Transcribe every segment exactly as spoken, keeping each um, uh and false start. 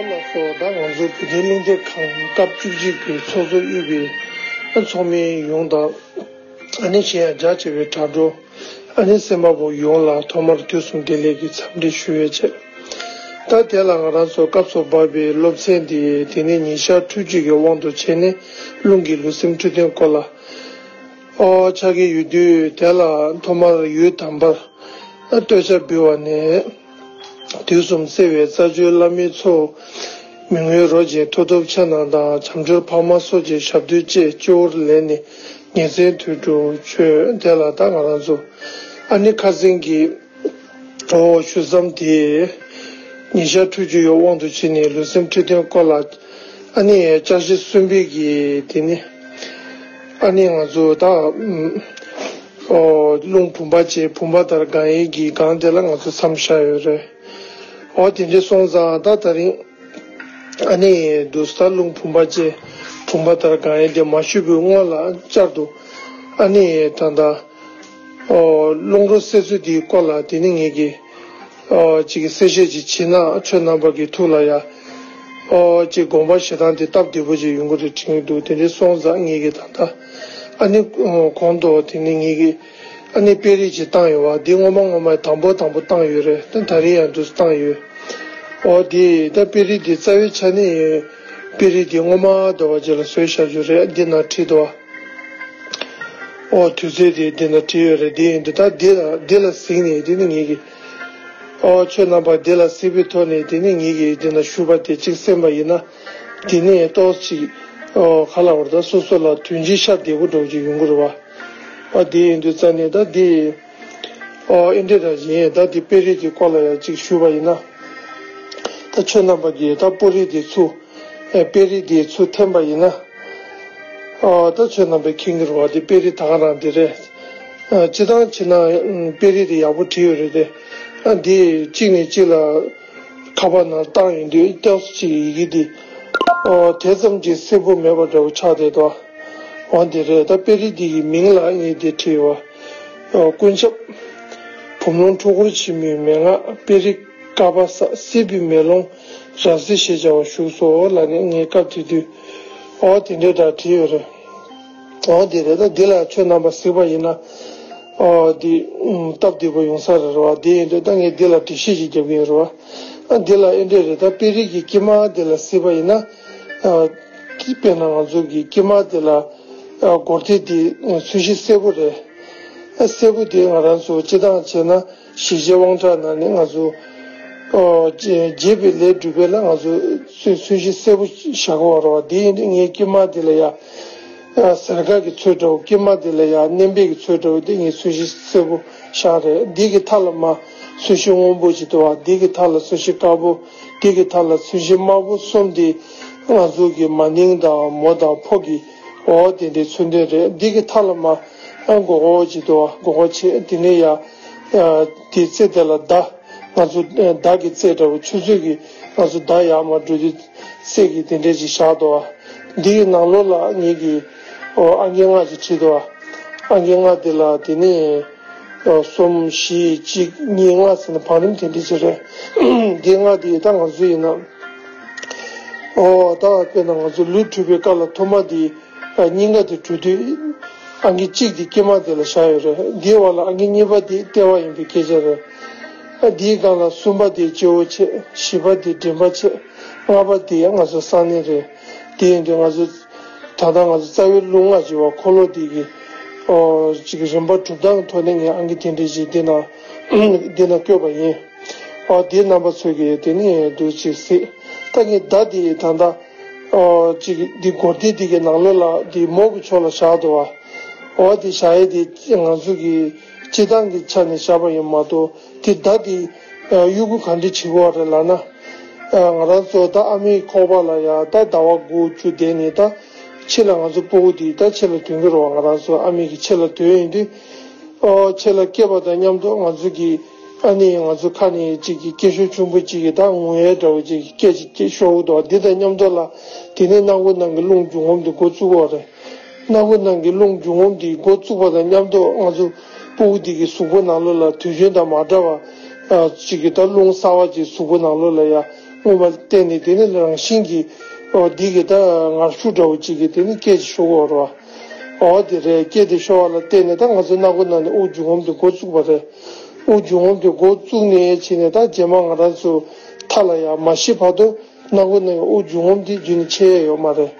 ལགས་སོ། ད་ང་ཚོ་བོད་དོན་གླེང་སྟེགས་ཁང་སྐབས་བཅུ་གཅིག་པའི་ཚོགས་གཙོ་དབུས་པའི་ཚོགས་མི་ཡོངས་དང་། ཨ་ནི་གཞན་ཡང་རྒྱ་ཆེ་བའི་དྲ་གྲོགས། ཨ་ནི་གསན་པ་པོ་ཡོངས་ལ་ཐོག་མར་དུས་གསུམ་བདེ་ལེགས་ཀྱི་འཚམས་འདྲི་ཞུ་ཡས་བྱས། ད་དེ་ལ་ང་རང་ཚོ་སྐབས་སུ་བབས་པའི་སློབ་ཚན་འདི་དེ་ནི་ཉིན་ཞག་ཕྲུགས་གཅིག་གི་དབང་དུ་བྱས་ནས་རླུང་གི་ལུས་སེམས་འཕྲོད་བསྟེན་སྐོར་ལ་ཨོ་ཆ་གི་ཡོད་དུས། དེ་ལ་ཐོག་མར་ཡུལ་དམ་པར་བསྟོད་ཕྱག་འབུལ་བ་ནས། དུས་གསུམ་བརྩེ་བའི་རྩ་བརྒྱུད་བླ་མའི་ཚོགས། མི་མངོན་རོ་གཅིག་མཐུ་སྟོབས་ཆེ་རྣམས་དང་། བྱམས་སྦྱོར་འཕགས་མ་སོགས་ཀྱི་ཞབས་རྡུལ་བཅས། སྤྱི་བོར་ལེན་ནས་ཉིན་མཚན་དུས་དྲུག་མཆོད། དེ་ལ་ད་ང་རང་ཚོ་ཨ་ནི་ཁ་སང་གི་ཨོ་ཞུ་མཚམས་དེ་ཉིན་ཞག་ཕྲུགས་གཅིག་ཡོད་དབང་དུ་བྱས་ནས་ལུས་སེམས་འཕྲོད་བསྟེན་སྐོར་ལ་ཨ་ནི་བསྐྱར་ཞིབ་གསུམ་པའི་གི་དེ་ནི་ཨ་ནི་ང་ཚོ་ད་ཨོ་རླུང་བུམ་པ་བཅས་བུམ་པ་ལྟར་གང་ཡིན་གྱི་སྒང་དེ་ལ་ང་ཚོ་མཚམས་བཞག་ཡོད་རེད། ཨོ་དེ་འདྲ་སོང་ཙང་ད་དེ་རིང་ཨ་ནི་དུས་ད་རླུང་བུམ་པ་བཅས་བུམ་པ་ལྟར་གང་ཡིན་དེ་མ་ཞུས་པའི་སྔོན་ལ་བསྐྱར་དུ་ཨ་ནི་ད་ལྟ་ཨོ་རླུང་རོ་བསལ་ཚུལ་དེའི་སྐོར་ལ་དེ་ནི་ངེད་ཀྱིས་ཨོ་ཅིག་གསལ་བཤད་ཅིག་བྱས་ན། ཁྱོད་རྣམ་པ་གི་ཐུགས་ལ་ཡ་ཨོ་ཅིག་དགོངས་པ་བཞེས་སྟངས་དེ་སྟབས་བདེ་པོ་ཅིག་ཡོང་གི་རེད་དྲན་གྱི་འདུག་དེ་འདྲ་སོང་ཙང་ངེད་ཀྱིས་ད་ལྟ་ཨ་ནི་གོང་དུ་དེ་ནི་ངེད་ཀྱིས་ཨ་ནི་དཔེ་རིས་ཅིག་བཏང་ཡོད་པ་འདི་སྔོན་མ་སྔོན་མ་དང་པོ་དང་པོ་བཏང་ཡོད་རེད། ད་ད་རེས་ཡང་འདུག་བཏང་ཡོད། ཨོ་དེ་ད་དཔེ་རིས་དེ་རྩ་བའི་ཆ་ནས་དཔེ་རིས་དེ་སྔོན་མ་འདྲ་བ་ཅིག་ལ་བཟོས་བཞག་རྒྱུ་རེད། འདི་ན་བྲིས་འདུག་ཨོ་དུས་ཚོད་དེ་འདི་ན་བྲིས་ཡོད་རེད། དེ་ཡིན་དུས་ད་འདི་ལ་འདི་ལ་གཟིགས་ནས་དེ་ནི་ངེད་ཀྱིས་ཨོ་ཁྱོད་རྣམ་པ་འདི་ལ་གཟིགས་པའི་ཐོག་ནས་དེ་ནི་ངེད་ཀྱིས་འདི་ན་ཞུས་པ་དེ་གཅིག་གསན་པ་ཡིན་ན། དེ་ནས་ཏོག་ཙམ་ཅིག་ཨོ་ག་ལ་བར་ད་སོ་སོ་ལ་དོན་སྤྱི་ཤ་བདེ་པོ་འདྲ་བོ་ཅིག་ཡོང་གི་རེད་བ། ཨ་དེ་ཡིན་དུས་རྩ་ནས་ད་འདི་ཨོ་ཨེ་འདྲ་འདྲ་ཡིན། ད་འདི་དཔེ་རིས་ཀྱི་སྐོར་ལ་ཡང་ཅིག་ཞུས་པ་ཡིན་ན། ད་ཁྱོད་རྣམ་པ་གིས་ད་དཔེ་རིས་དེ་ཚུར་ཨེ་དཔེ་རིས་དེ་ཚུར་འཐེན་པ་ཡིན་ན། ཨོ་ད་ཁྱོད་རྣམ་པས་མཁྱེན་གྱི་རེད་བ། འདི་དཔེ་རིས་ད་ག་རང་འདི་རེད། ཨ་སྤྱིར་བཏང་བྱས་ན་ཨམ་དཔེ་རིས་དེ་ཡག་པོ་བྲིས་ཡོད་རེད་དེ། ཨ་འདི་གཅིག་ནས་གཅིག་ལ་ཁ་པར་ནང་བཏང་ཡོང་དུས་ཏོག་ཙམ་ཅིག་ཡི་གེ་འདི་ཨོ་དེ་ཙམ་གྱིས་གསལ་པོ་མེད་པ་འདྲ་བོ་ཆགས་བསྡད་འདུག་འོ་འདི་རེད། ད་དཔེ་རིས་འདི་ཡི་མིང་ལ་ངས་འདི་བྲིས་ཡོད་བ། ཨོ་ཀུན་ཁྱབ། བུམ་ལོང་འཁྲུལ་འཁོར་ཆེན་མོའི་མན་ངག་དཔེ་རིས་ཀ་པ་ས། སྲིད་པའི་མེ་ལོང་རབ་གསལ་ཞེས་བྱ་བ་བཞུགས་སོ་ལབ་ནས་ངས་སྐབས་དེ་དུས་ཨོ་དེ་འདྲའི་འདྲ་བྲིས་ཡོད་རེད། ཨོ་དེ་རེད། ད་འདི་ལ་ཁྱོད་རྣམ་པ་གཟིགས་པ་ཡིན་ན་ཨོ་འདི་ཨམ་སྟབས་བདེ་པོ་ཡོང་ས་རེད་བ། དེ་ཡིན་དུས་ད་ངས་འདི་ལ་འགྲེལ་བཤད་ཅིག་རྒྱབ་ཀྱི་ཡིན་རེད་བ། ཨ་འདི་ལ་ཨེ་འདྲས་རེད། ད་དཔེ་རིས་ཀྱི་དཀྱིལ་མ་དེ་ལ་གཟིགས་པ་ཡིན་ན་ཨ་དཔེར་ན་ང་ཚོ་གི་དཀྱིལ་མ་དེ་ལ་ཨ་སྒོར་ཐིག་དེ་ཚོན་གཞི་སེར་པོ་རེད། ཨ་སེར་པོ་དེ་ང་རང་ཚོ་སྤྱིར་བཏང་བྱས་ན་ཞི་བྱེད་དབང་དྲག་ནང་ནས་ང་ཚོ་ཨོ་རྒྱས་པའི་ལས་སྒྲུབ་པའི་ལ་ང་ཚོ་ཚོན་གཞི་སེར་པོ་བཞག་གི་ཡོད་རེད་བ། དེ་ཡིན་དུས་ངའི་དཀྱིལ་མ་དེ་ལ་ཡ་ཨ་ཟེར་ཁ་གི་ཚོན་འདྲ་བོ། དཀྱིལ་མ་དེ་ལ་ཡ་མནན་པའི་གི་ཚོན་འདྲ་བོ་དེ་ངའི་ཚོན་གཞི་སེར་པོ་བཞག་རེད། འདི་གི་མཐའ་ལ་མ་ཚོན་གཞི་སྔོན་པོ་ཅིག་འདུག་བ། འདི་གི་མཐའ་ལ་ཚོན་གཞི་དཀར་པོ། འདི་གི་མཐའ་ལ་ཚོན་གཞི་དམར་པོ་གསུམ་དེ་ང་ཚོ་གི་མ་ནིང་དང་མོ་དང་ཕོ་གི་འོ་དེ་འདྲའི་མཚོན་དོན་རེད། འདི་གི་མཐའ་ལ་མ་ཨ་མགོ་སྐོར་ཅིག་འདུག་བ། མགོ་སྐོར་ཆེ། དེ་ནས་ཡ་ཨ་དེའི་རྩེ་དེ་ལ་མདའ། ང་ཚོ་ཨ་མདའ་གི་རྩེ་འདྲ་བོ། ཆུ་ཚོད་ཀྱི་ང་ཚོ་མདའ་ཡར་མར་འགྲོ་དུས་རྩེ་གི་དེ་འདྲས་ཅིག་བཞག་འདུག་བ། འདི་གི་ནང་ལོགས་ལ་ངེད་ཀྱིས་ཨོ་ཨང་ཀི་ལྔ་ཅིག་བྲིས་འདུག་བ། ཨང་ཀི་ལྔ་དེ་ལ་དེ་ནས་ཨོ་གསུམ་བཞི་གཅིག་གཉིས་ལྔ་ཟེར་ནས་བང་རིམ་དེ་འདྲས་ཅིག་རེད། འདི་ལྔ་དེ་ད་ང་ཚོ་ཡིན་ན་ཨོ་ད་དཔེར་ན་ང་ཚོ་ལུས་འཁྲུད་པའི་སྐབས་ལ་ཐོག་མ་དེ་ཨ་སྙིང་ག་དེ་གྲུ་དུས་ཨང་ཀི་གཅིག་དེ་དཀྱིལ་མ་དེ་ལ་བཞག་ཡོད་རེད། དེའི་འོག་ལ་ཨང་ཀི་གཉིས་པ་དེ་ལྟེ་བ་ཡིན་པའི་སྐད་ཆ་རེད། ཨ་དེའི་སྒང་ལ་གསུམ་པ་དེ་སྤྱི་བོ་བྱས། བཞི་པ་དེ་མགྲིན་པ་བྱས། ལྔ་པ་དེ་ཡང་ང་ཚོ་གསང་གནས་རེད། དེ་ཡིན་དུས་ང་ཚོ་ད་ལྟ་ང་ཚོ་རྩ་བའི་རླུང་ལྔ་ཅེས་པ་འཁོར་ལོ་དེ་གི་ཨོ་ཅིག་རིམ་པ་གྲུབ་སྟངས་ཐོག་ནས་ངས་ཨང་ཀི་དེ་འདྲ་ཞིག་འདི་ན་འདི་ན་བཀོད་པ་ཡིན། ཨོ་དེ་རྣམ་པ་ཚོས་ཀྱིས་དེ་ནས་འདུག་ཅིག་གཟིགས། ད་ངས་མདའ་དེ་ད་ལྟ། ཨོ་ཅིག་འདི་སྒོར་ཐིག་འདི་གི་ནང་ལོགས་ལ་འདི་མོ་གི་ཕྱོགས་ལ་བཞག་འདུག་བ། ཨོ་དེ་བཞག་ཡས་དེ་ང་ཚོ་གི་སྤྱིར་བཏང་གི་ཆ་ནས་བཞག་པ་ཡིན་མ་གཏོགས་དེ་མདའ་དེ་ཨ་གཡོ་སྒྱུ་ག་འདྲ་བྱེད་དགོས་རེད་ལབ་ན། ཨ་ང་རང་ཚོ་ད་ཨ་མའི་ཁོག་པ་ལ་ཡ་ད་ཟླ་བ་དགུ་བཅུ་བསྡད་ནས་ད་ཕྱི་ལ་ང་ཚོ་སྤུ་གུ་དེ་ད་ཕྱི་ལ་ཐོན་གི་རེད་བ། ང་རང་ཚོ་ཨ་མའི་གི་ཕྱི་ལ་ཐོན་ཡོང་དུས། ཨོ་ཕྱི་ལ་སྐྱེས་པ་དང་མཉམ་དུ་ང་ཚོ་གི་ཨ་ནི་ང་ཚོ་ཁ་ནས་ཅིག་གི་སྐྱེ་ཤོག་ཆུང་པོ་ཅིག་གི་ད་ངུ་ཡས་འདྲ་བོ་ཅིག་གི་སྐད་ཅིག་སྐྱེ་ཤོར་འདུག་འདི་དང་མཉམ་དུ་ལ་དེ་ནས་སྣ་ཁུག་ནང་གི་རླུང་རྒྱུ་ངོམ་དེ་འགོ་བཙུགས་པ་རེད། སྣ་ཁུག་ནང་གི་རླུང་རྒྱུ་ངོམ་དེ་འགོ་བཙུགས་པ་དང་མཉམ་དུ་ང་ཚོ་སྤུ་གུ་དེ་གི་གཟུགས་པོ་ནང་ལོགས་ལ་དུས་རྒྱུན་དང་མ་འདྲ་བ་ཨ་ཅིག་གི་ད་རླུང་གསར་བ་ཅིག་གཟུགས་པོ་ནང་ལོགས་ལ་ཡ་ མངོན་པར་བརྟེན་ནས་དེ་ནི་རང་བཞིན་གྱིས་འོ་འདི་གི་ད་ངར་ཤུགས་འདྲ་བོ་ཅིག་གིས་དེ་ནི་སྐད་ཅིག་ཤོར་གྱི་ཡོད་རེད་བ། འོ་དེ་རེད། སྐད་དེ་ཤོར་བ་ལ་བརྟེན་ནས་ད་ང་ཚོ་སྣ་སྒོ་ནང་ནས་དབུགས་འབྱུང་རྔུབ་དེ་འགོ་བཙུགས་པ་རེད། དབུགས་འབྱུང་རྔུབ་དེ་འགོ་བཙུགས་ནས་བྱས་ནས་ད་རྗེས་མ་ང་རང་ཚོ་མཐའ་ལ་ཡང་མ་ཤི་བར་དུ་སྣ་སྒོ་ནས་དབུགས་འབྱུང་རྔུབ་དེ་རྒྱུན་ནས་ཆད་ཡས་ཡོད་མ་རེད།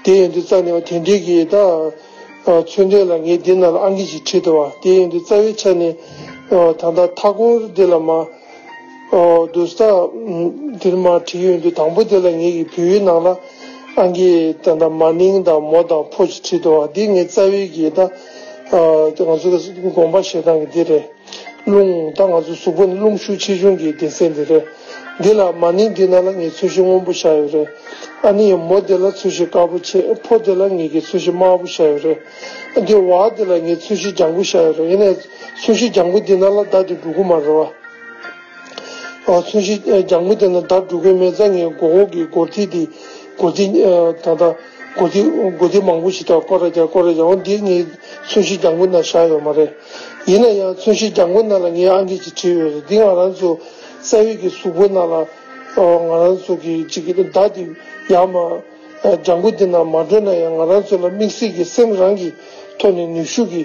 དེ་ཡིན་དུས་རྩ་ནས་དེ་འདྲའི་གི་ད་ཚོད་ལྟ་ལ་ངས་འདི་ནང་ལ་ཨང་ཀི་ཞིག་བྲིས་འདུག་བ། དེ་ཡིན་དུས་རྩ་བའི་ཆ་ནས་ད་ལྟ་མཐའ་འཁོར་འདི་ལ་མ། ཨོ་དུས་ད་འདིར་མ་བྲིས་ཡོང་དུས་དང་པོ་དེ་ལ་ངེད་ཀྱི་བོད་ཡིག་ནང་ལ་ཨང་ཀི་ད་ལྟ་མ་ནིང་དང་མོ་དང་ཕོ་ཞིག་བྲིས་འདུག་བ། འདི་ངའི་རྩ་བའི་གི་ད་ཨ་ང་ཚོ་གི་དགོངས་པ་བཞེས་སྟངས་ཀྱི་འདི་རེད། རླུང་ད་ང་ཚོ་གཟུགས་པོ་ནི་རླུང་ཤུགས་ཆེ་ཆུང་གི་སྡེ་ཚན་འདི་རེད། འདི་ལ་མ་ནིང་འདི་ནང་ལ་ངས་ཚོས་གཞི་སྔོན་པོ་བཞག་ཡོད་རེད། ཨ་ནི་མོ་འདི་ལ་ཚོས་གཞི་དཀར་པོ་བྱས། ཕོ་འདི་ལ་ངེད་ཀྱི་ཚོས་གཞི་དམར་པོ་བཞག་ཡོད་རེད། འདི་བ་འདི་ལ་ངས་ཚོས་གཞི་ལྗང་གུ་བཞག་ཡོད་རེད། ཡིན་ནའི་ཚོས་གཞི་ལྗང་གུ་འདི་ནང་ལ་མདའ་འདི་འགྲོ་གི་མ་རེད་བ། ཨོ་ཚོས་གཞི་ལྗང་གུ་དེ་ནང་མདའ་འགྲོ་གི་མེད་ཙང་ངས་སྒོར་སྒོར་གྱི་སྒོར་ཐིག་དེ་སྒོར་ཐིག་ད་ལྟ་སྒོར་ཐིག་སྒོར་ཐིག་མང་པོ་ཞིག་དང་སྐོར་ར་རྒྱག་སྐོར་ར་རྒྱག་འོ་འདི་ངས་ཚོས་གཞི་ལྗང་གུ་ནང་བཞག་ཡོད་མ་རེད། ཡིན་ན་ཡང་ཚོས་གཞི་ལྗང་གུ་ནང་ལ་ངས་ཨང་ཀི་ཅིག་བྲིས་ཡོད་རེད། འདི་ང་རང་ཚོ་རྩ་བའི་གི་གཟུགས་པོ་ནང་ལ་ང་རང་ཚོ་གི་ཅིག་གི་མདའ་དེ་ཡར་མར་ལྗང་གུ་འདི་ནང་མ་འགྲོ་ན་ཡང་ང་རང་ཚོ་ལ་དམིགས་བསལ་གྱི་སེམས་རང་གི་ཐོག་ནས་ནུས་ཤུགས་ཀྱི་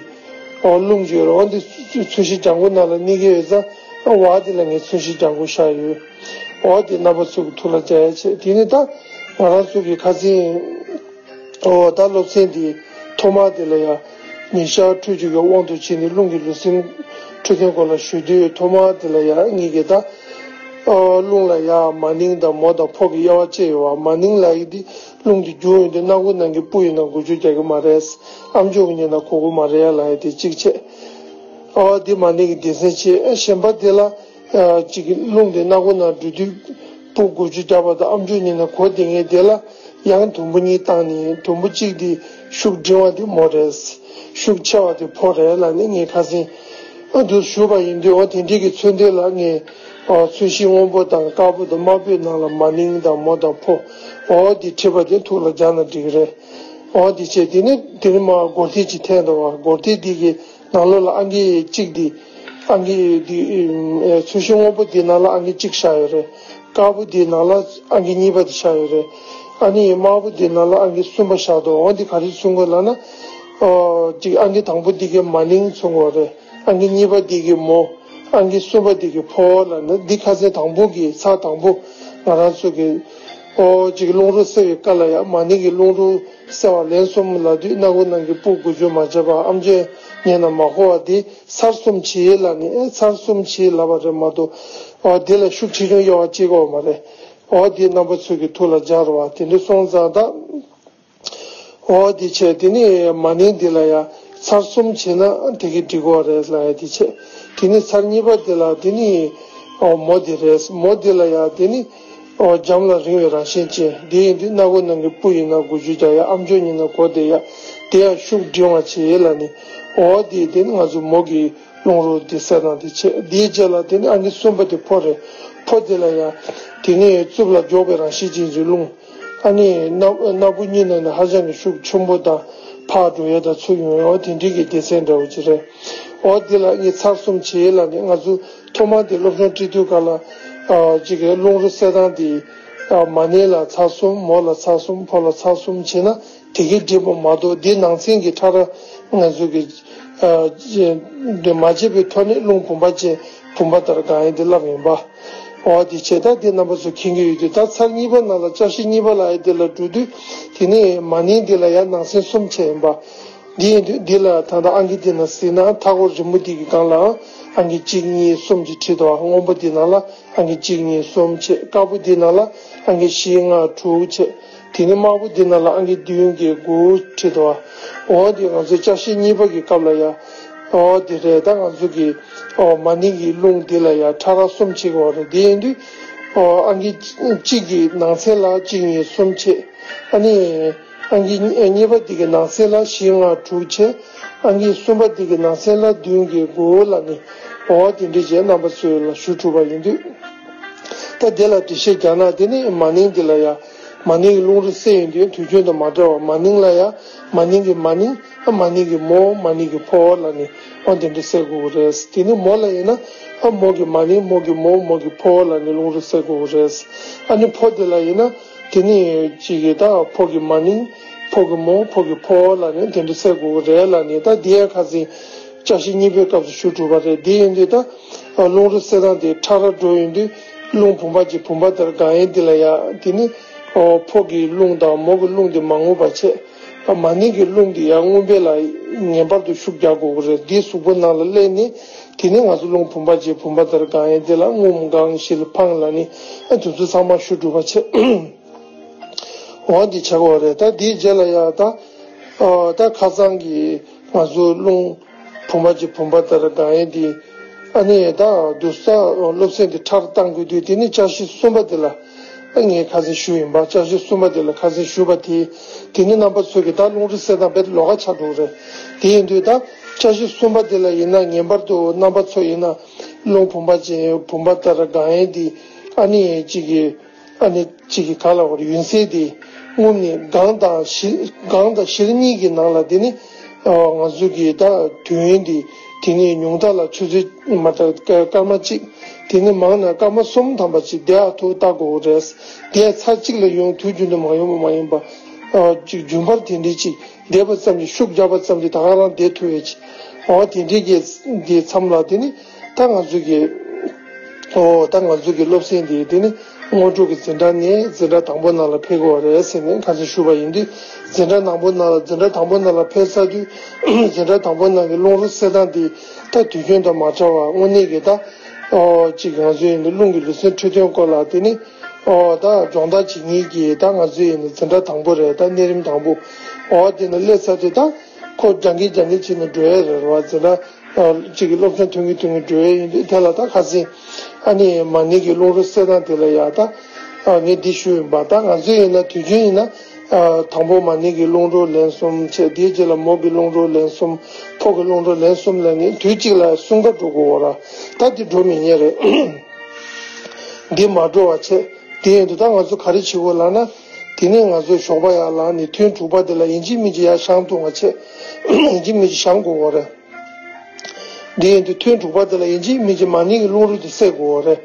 ཨོ་རླུང་ཡོད་རེད། འོ་འདི་ཚོས་གཞི་ལྗང་གུ་ནང་ལ་གནས་ཀྱི་ཡོད་ཙང་བ་འདི་ལ་ངས་ཚོས་གཞི་ལྗང་གུ་བཞག་ཡོད། འོ་འདི་རྣམ་པ་ཚོ་གི་ཐུགས་ལ་འཇགས་ཡ་བྱས། དེ་ནི་ད་ང་རང་ཚོ་གི་ཁ་སང་ཨོ་ད་སློབ་ཚན་འདི་ཐོག་མ་དེ་ལ་ཡང་ཉིན་ཞག་འཕྲོད་སྦྱོར་གྱི་དབང་དུ་བྱས་ནས་རླུང་གི་ལུས་སེམས་འཕྲོད་བསྟེན་སྐོར་ལ་ཞུ་དུས་ཐོག་མ་དེ་ལ་ཡང་ངེད་ཀྱིས་ད་ཨོ་རླུང་ལ་ཡང་མ་ནིང་དང་མོ་དང་ཕོ་གི་དབྱེ་བ་བཅད་ཡོད་བ། མ་ནིང་ལབ་ཡག་འདི་རླུང་འདི་རྒྱུག་ཡོང་དུས་སྣ་སྒོ་ནང་གི་སྤུ་ཡི་ནང་འགུལ་སྐྱོད་རྒྱག་གི་མ་རེད། ཨམ་ཅོག་གི་ཉེ་ན་གོ་གི་མ་རེད་ལབ་ཡག་དེ་གཅིག་བྱས། ཨོ་འདི་མ་ནིང་གི་སྡེ་ཚན་བྱས། ཨེ་གཞན་པ་དེ་ལ་ཨ་གཅིག་གི་རླུང་དེ་སྣ་སྒོ་ནང་འགྲོ་དུས་སྤུ་འགུལ་སྐྱོད་རྒྱག་པ་དང་ཨམ་ཅོག་ཉེ་ན་གོ་བསྡད་མཁན་དེ་ལ་ཡང་དུམ་བུ་གཉིས་བཏང་ནས་དུམ་བུ་གཅིག་དེ་ཤུགས་འབྲིང་བ་དེ་མོ་རེད། ཤུགས་ཆེ་བ་དེ་ཕོ་རེད་ལབ་ནས་ངས་ཁ་སང་ཨ་འདུག་ཞུས་པ་ཡིན་དུས། འོ་དེ་འདྲའི་གི་ཚོད་ལྟ་ལ་ངས་ཨོ་ཚོས་གཞི་སྔོན་པོ་དང་དཀར་པོ་དང་དམར་པོའི་ནང་ལ་མ་ནིང་དང་མོ་དང་ཕོ་འོ་དེ་བྲིས་པ་དེ་ཐུགས་ལ་འཇགས་ན་འགྲིག་གི་རེད། འོ་དེ་བྱས་དེ་ནས་དེ་ནས་མར་སྒོར་ཐིག་ཅིག་འཐེན་འདུག་བ། སྒོར་ཐིག་དེ་གི་ནང་ལོགས་ལ་ཨང་ཀི་གཅིག་དེ་ཨང་ཀི་དེ་ཨེ་ཚོས་གཞི་སྔོན་པོ་དེ་ནང་ལ་ཨང་ཀི་གཅིག་བཞག་ཡོད་རེད། དཀར་པོ་དེའི་ནང་ལ་ཨང་ཀི་གཉིས་པ་དེ་བཞག་ཡོད་རེད། ཨ་ནི་དམར་པོ་དེའི་ནང་ལ་ཨང་ཀི་གསུམ་པ་བཞག་འདུག་འོ་འདི་ག་རེ་མཚོན་གྱི་ཡོད་ལབ་ན། ཨོ་ཅིག་ཨང་ཀི་དང་པོ་འདི་གའི་མ་ནིང་མཚོན་གྱི་ཡོད་རེད། ཨང་ཀི་གཉིས་པ་འདི་གའི་མོ། ཨང་ཀི་གསུམ་པ་འདི་གའི་ཕོ་ལབ་ན། འདི་ཁ་སང་དང་པོ་གི་ཚར་དང་པོ་ང་རང་ཚོ་གི་ཨོ་ཅིག་རླུང་རོ་བསལ་བའི་སྐབས་ལ་ཡང་མ་ནིང་གི་རླུང་རོ་བསལ་བ་ལན་གསུམ་ལབ་དུས་སྣ་སྒོ་ནང་གི་སྤུ་འགུལ་སྐྱོད་མ་བྱས་པ་ཨམ་ཅོག་ཉན་ན་མ་གོ་བ་འདི་ཚར་གསུམ་བྱས་ལབ་ནས། ཨེ་ཚར་གསུམ་བྱས་ལབ་པ་རེད་མ་གཏོགས་ཨོ་འདི་ལ་ཤུགས་ཆེ་ཆུང་དབྱེ་བ་བཅད་ཀྱི་ཡོད་མ་རེད། འོ་དེ་རྣམ་པ་ཚོ་གི་ཐུགས་ལ་འཇགས་རོགས། དེ་འདྲ་སོང་ཙང་ད། འོ་དེ་བྱས་དེ་ནི་མ་ནིང་འདི་ལ་ཡང་ཚར་གསུམ་བྱས་ན་དེ་གི་འགྲིག་གོ་རེད་ལབ་ཡ་དེ་བྱས། དེ་ནི་ཚར་གཉིས་པ་འདི་ལ་དེ་ནི་འོ་མོ་འདི་རེད། མོ་འདི་ལ་ཡང་དེ་ནི་འོ་འཇམ་ལ་རིང་བའི་རང་བཞིན་ཅན་འདི་ཡིན་དུས་སྣ་སྒོ་ནང་གི་སྤུ་ཡིན་ན་འགུལ་སྐྱོད་རྒྱག་ཡ། ཨམ་ཅོག་ཡིན་ན་གོ་བསྡད་ཡ། དེ་ཡང་ཤུགས་འབྲིང་བ་བྱེད་ཡས་ལ་ནི། འོ་དེ་དེ་ནི་ང་ཚོ་མོ་གི་རླུང་རོ་དེ་སེལ་སྟངས་དེ་བྱས། དེའི་རྗེས་ལ་དེ་ནི་ཨང་ཀི་གསུམ་པ་དེ་ཕོ་རེད། ཕོ་དེ་ལ་ཡང་དེ་ནི་རྩུབ་ལ་མགྱོགས་པའི་རང་བཞིན་ཅན་གྱི་རླུང་། ཨ་ནི་སྣ་སྣ་སྒོ་གཉིས་ནང་ནས་ཧ་ཅང་གི་ཤུགས་ཆེན་པོ་དང་ཕར་འགྲོ་ཡས་དང་ཚུར་ཡོང་ཡས་དེ་འདྲའི་གི་སྡེ་ཚན་འདྲ་བོ་ཅིག་རེད། འོ་དེ་ལ་ངས་ཚར་གསུམ་བྱེད་ཡས་ལ་ནི། ང་ཚོ་ཐོག་མ་དེ་སློབ་སྦྱོང་སྤྲད་དུས་སྐབས་ལ་ཨ་ཅིག་གི་རླུང་རོ་སེལ་སྟངས་དེ་ཨ་མ་ནིང་ལ་ཚར་གསུམ། མོ་ལ་ཚར་གསུམ། ཕོ་ལ་ཚར་གསུམ་བྱས་ན། དེ་གའི་འབྲས་བུ་མ་གཏོགས་དེ་ནང་ཚན་གྱི་ཕྲ་རགས་ང་ཚོ་གི་ཨ་ཅེ་འདི་མ་བྱས་པའི་ཐོག་ནས་རླུང་བུམ་པ་ཅན་བུམ་པ་ལྟར་གང་ཡིན་དེ་ལབ་ཡིན་པ། འོ་དེ་བྱས་ད་དེ་རྣམ་པ་ཚོ་མཁྱེན་གྱི་ཡོད་དུས། ད་ཚར་གཉིས་པ་ནང་ལ་ལྕགས་ཤིང་གཉིས་པ་ལབ་ཡ་དེ་ལ་འགྲོ་དུས་དེ་ནས་མ་ནིང་འདི་ལ་ཡང་ནང་ཚན་གསུམ་བྱས་ཡིན་པ། འདི་ཡིན་དུས་འདི་ལ་ད་ལྟ་ཨང་ཀི་འདི་ན་གཟིགས་ན་མཐའ་འཁོར་རི་མོ་འདི་གི་སྒང་ལའང་ཨང་ཀི་གཅིག་གཉིས་གསུམ་གྱིས་བྲིས་འདུག་སྔོན་པོ་འདི་ནང་ལ་ཨང་ཀི་གཅིག་གཉིས་གསུམ་བྱས། དཀར་པོ་འདི་ནང་ལ་ཨང་ཀི་བཞི་ལྔ་དྲུག་བྱས། དེ་ནས་དམར་པོ་འདི་ནང་ལ་ཨང་ཀི་བདུན་བརྒྱད་དགུ་བྲིས་འདུག་འོ་འདི་ང་ཚོ་ལྕགས་ཤིང་གཉིས་པ་གི་སྐབས་ལ་ཡ། འོ་འདི་རེད། ད་ང་ཚོ་གི་འོ་མ་ནིང་གི་རླུང་འདི་ལ་ཡ་ཕྲ་རགས་གསུམ་བྱེད་དགོས་རེད། འདི་ཡིན་དུས་འོ་ཨང་ཀི་གཅིག་གི་ནང་ཚན་ལ་གཅིག་གཉིས་གསུམ་བྱས། ཨ་ནི་ཨང་ཀི་གཉིས་པ་འདི་གི་ནང་ཚན་ལ་བཞི་ལྔ་དྲུག་བྱས། ཨང་ཀི་གསུམ་པ་འདི་གི་ནང་ཚན་ལ་བདུན་བརྒྱད་དགུ་ལབ་ནས། འོ་དེ་འདྲ་བྱས་རྣམ་པ་ཚོ་ལ་ཞུ་གྲུབ་པ་ཡིན་དུས། ད་དེ་ལ་འགྲེལ་བཤད་རྒྱག་ན་དེ་ནི་མ་ནིང་འདི་ལ་ཡ་ མ་ནིང་གི་རླུང་རོ་བསལ་ཡོང་དུས་དུས་རྒྱུན་དང་མ་འདྲ་བར་མ་ནིང་ལ་ཡང་མ་ནིང་གི་མ་ནིང་། ཨ་མ་ནིང་གི་མོ། མ་ནིང་གི་ཕོ་ལབ་ནས་ཨ་དེ་འདྲ་བསལ་དགོས་ཀྱི་རེད། དེ་ནས་མོ་ལ་ཡིན་ན་ཨ་མོ་གི་མ་ནིང་། མོ་གི་མོ། མོ་གི་ཕོ་ལབ་ནས་རླུང་རོ་བསལ་དགོས་ཀྱི་རེད། ཨ་ནི་ཕོ་དེ་ལ་ཡིན་ན་དེ་ནས་ཅིག་གི་ད་ཕོ་གི་མ་ནིང་། ཕོ་གི་མོ། ཕོ་གི་ཕོ་ལབ་ནས་དེ་འདྲ་བསལ་དགོས་ཀྱི་རེད་ལབ་ནས། ད་དེ་ཡང་ཁ་སང་བཅའ་གཞི་གཉིས་པའི་སྐབས་སུ་ཞུ་གྲུབ་པ་རེད། དེ་ཡིན་དུས་ད་རླུང་རོ་བསལ་སྟངས་དེ་ཕྲ་རགས་འགྲོ་ཡོང་དུས་རླུང་བུམ་པ་གཅིག་བུམ་པ་ལྟར་འགག་ཡས་འདི་ལ་ཡ། དེ་ནི་ཕོ་གི་རླུང་དང་མོ་གི་རླུང་དེ་མ་རྔུབ་པ་བྱས། མ་ནིང་གི་རླུང་དེ་ཡར་རྔུབ་པ་ལ་ངེས་པར་དུ་ཤུགས་རྒྱག་དགོས་ཀྱི་རེད། དེ་གཟུགས་པོ་ནང་ལ་སླེབས་ནས་དེ་ནི་ང་ཚོ་རླུང་བུམ་པ་གཅིག་བུམ་པ་ལྟར་འགག་ཡས་འདི་ལ་རྔུབ་འགག་བཤིལ་འཕང་ལབ་ནས་དེ་ཚོ་ཚང་མ་ཞུ་གྲུབ་པ་བྱས། འོ་འདི་བྱ་དགོས་རེད། ད་འདིའི་རྗེས་ལ་ཡ་ད་ཨ་ད་ཁ་སང་གི་ང་ཚོ་རླུང་བུམ་པ་གཅིག་བུམ་པ་ལྟར་འགག་ཡས་འདི། ཨ་ནི་ད་དུ་ས་སློབ་ཚན་འདི་ཁྲལ་བཏང་དགོས་དུས་དེ་ནི་བཅའ་གཞི་གསུམ་པ་དེ་ལ་ཨ་ངས་ཁ་སང་ཞུས་ཡིན་པ། བཅའ་གཞི་གསུམ་པ་དེ་ལ་ཁ་སང་ཞུས་པ་དེ། དེ་ནི་རྣམ་པ་ཚོ་གི་ད་རླུང་རོ་བསལ་སྟངས་དཔེ་ལོགས་ཀ་ཆགས་འགྲོ་གི་རེད། དེ་ཡིན་དུས་ད་བཅའ་གཞི་གསུམ་པ་དེ་ལ་ཡིན་ན་ངེས་པར་དུ་རྣམ་པ་ཚོ་ཡིན་ན་རླུང་བུམ་པ་གཅིག་བུམ་པ་ལྟར་འགག་ཡས་འདི་ཨ་ནི་གཅིག་གི་ཨ་ནི་གཅིག་གི་ག་ལ་བར་ཡུན་ཚད་དེ་རྔུབ་ནས་སྒང་དང་བཞི། སྒང་དང་བཞིར་གཉིས་ཀྱི་ནང་ལ་དེ་ནི་ང་ཚོ་གི་ད་དུས་ཡུན་དེ་དེ་ནི་ཉུང་མཐའ་ལ་ཆུ་ཚོད་མ་གཏོགས་སྐར་མ་གཅིག་དེ་ནི་མང་ན་སྐར་མ་གསུམ་ཐམ་པ་ཅིག་དེ་ཡག་ཐུག་ལྟ་དགོས་རེད། དེ་ཚར་གཅིག་ལ་ཡོང་དུས་རྒྱུན་དུ་མ་ཡོང་བ་མ་ཡིན་པ། ཅིག་རྒྱུན་པར་དེ་འདྲའི་ཅིག་བསྡད་པ་ཙམ་གྱིས་ཤུགས་རྒྱབ་པ་ཙམ་གྱིས་ད་ག་རང་བསྡད་ཐུབ་ཡས་ཅིག་འོ་དེ་འདྲའི་གི་དེ་མཚམས་ལ་དེ་ནི་ད་ང་ཚོ་གི་ཨོ་ད་ང་ཚོ་གི་སློབ་ཚན་འདི་དེ་ནི་སྔོན་འགྲོ་གི་འཛིན་གྲྭ་ནས་འཛིན་གྲྭ་དང་པོ་ནང་ལ་ཕེབས་དགོས་པ་རེད་ཟེར་ནས་ཁ་སང་ཞུས་པ་ཡིན་དུས། འཛིན་གྲྭ་དང་པོ་ནང་ལ་འཛིན་གྲྭ་དང་པོ་ནང་ལ་ཕེབས་ཚར་དུས་འཛིན་གྲྭ་དང་པོ་ནང་གི་རླུང་རོ་བསལ་སྟངས་འདི་ད་དུས་རྒྱུན་དང་མ་འདྲ་བར་དངོས་གནས་ཀྱི་ད་ཨོ་ཅིག་ང་ཚོ་ཡིན་དུས་རླུང་གི་ལུས་སེམས་འཕྲོད་བསྟེན་སྐོར་ལ་དེ་ནི་ཨོ་ད་སྦྱོང་བརྡར་བྱེད་མཁན་གྱི་ད་ང་ཚོ་ཡིན་དུས་འཛིན་གྲྭ་དང་པོ་རེད། ད་གནས་རིམ་དང་པོ་ཨོ་དེ་ནི་སླེབས་ཚར་དུས་ད། ཁོ་སྦྱང་གིན་སྦྱང་གིན་བྱས་ནས་འགྲོ་ཡས་རེད་བ། འཛིན་གྲྭ་གཅིག་གི་སློབ་སྦྱོང་ཐོན་གིན་ཐོན་གིན་འགྲོ་ཡས་ཡིན་དུས་དེ་ལ་ད་ཁ་སང་ཨ་ནི་མ་ནིང་གི་རླུང་རོ་བསལ་སྟངས་དེ་ལ་ཡ་ད་ངས་འདི་ཞུས་ཡིན་པ། ད་ང་ཚོ་ཡིན་ན་དུས་རྒྱུན་ཡིན་ན་དང་པོ་མ་ནིང་གི་རླུང་རོ་ལན་གསུམ་བྱས། དེའི་རྗེས་ལ་མོ་གི་རླུང་རོ་ལན་གསུམ། ཕོ་གི་རླུང་རོ་ལན་གསུམ་ལབ་ནས་དུས་གཅིག་ལ་གསུམ་ཀ་འགྲོ་དགོས་ར། ད་འདི་འགྲོ་མི་ཉན་རེད། འདི་མ་འགྲོ་བ་བྱས། དེ་ཡིན་དུས་ད་ང་ཚོ་ག་རེ་བྱེད་དགོས་ལབ་ན། དེ་ནས་ང་ཚོ་ཞོགས་པ་ཡར་ལངས་ནས་ཐུན་དྲུག་པ་དེ་ལ་ཡིན་གཅིག་མིན་གཅིག་ཡར་བཞེངས་ཐུབ་པ་བྱས། ཡིན་གཅིག་མིན་གཅིག་བཞེངས་དགོས་པ་རེད། དེ་ཡིན་དུས་ཐུན་དྲུག་པ་དེ་ལ་ཡིན་གཅིག་མིན་གཅིག་མ་ནིང་གི་རླུང་རོ་དེ་བསལ་དགོས་པ་རེད།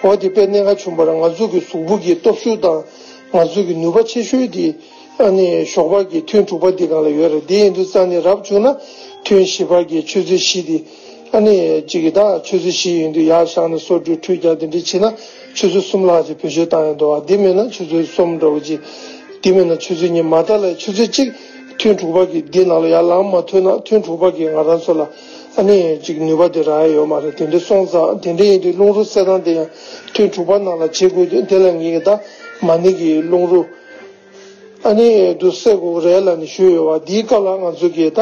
འོ་དེ་དཔེ་གནད་འགག་བྱུང་བ་རེད། ང་ཚོ་གི་གཟུགས་པོ་གི་སྟོབས་ཤུགས་དང་ང་ཚོ་གི་ནུས་པ་ཆེ་ཤོས་དེ་ཨ་ནི་ཞོགས་པ་གི་ཐུན་དྲུག་པ་དེ་སྒང་ལ་ཡོད་རེད། དེ་ཡིན་དུས་རྩ་ནས་རབ་བྱུང་ན་ཐུན་བཞི་པ་གི་ཆུ་ཚོད་བཞི་དེ། ཨ་ནི་གཅིག་གི་ད་ཆུ་ཚོད་བཞི་ཡིན་དུས་ཡར་བཞེངས་ནས་སོ་བཀྲུས་ཁྲུས་རྒྱག་དེ་འདྲ་བྱས་ན་ཆུ་ཚོད་གསུམ་ལྷག་ཅིག་བེད་སྤྱོད་བཏང་ཡོད་འདུག་བ། འདི་མིན་ན་ཆུ་ཚོད་གསུམ་འདྲ་བོ་ཅིག་འདི་མིན་ན་ཆུ་ཚོད་གཉིས། མ་མཐའ་ལ་ཆུ་ཚོད་གཅིག་ཐུན་དྲུག་པ་གི་འདི་ནང་ལ་ཡར་ལངས་མ་ཐུབ་ན་ཐུན་དྲུག་པ་གི་ང་རང་ཚོ་ལ་ཨ་ནི་ཅིག་ནུས་པ་དེ་རག་ཡ་ཡོད་མ་རེད། དེ་འདྲ་སོང་ཙང་དེ་འདྲ་ཡིན་དུས་རླུང་རོ་བསལ་སྟངས་དེ་ཡང་ཐུན་དྲུག་པ་ནང་ལ་བྱེད་དགོས་དུས་དེ་ལ་ངེད་ཀྱི་ད་མ་ནིང་གི་རླུང་རོ། ཨ་ནི་འདུག་སེ་དགོས་རེད་ལབ་ནས་ཞུས་ཡོད་བ། འདིའི་སྐབས་ལ་ང་ཚོ་གིས་ད་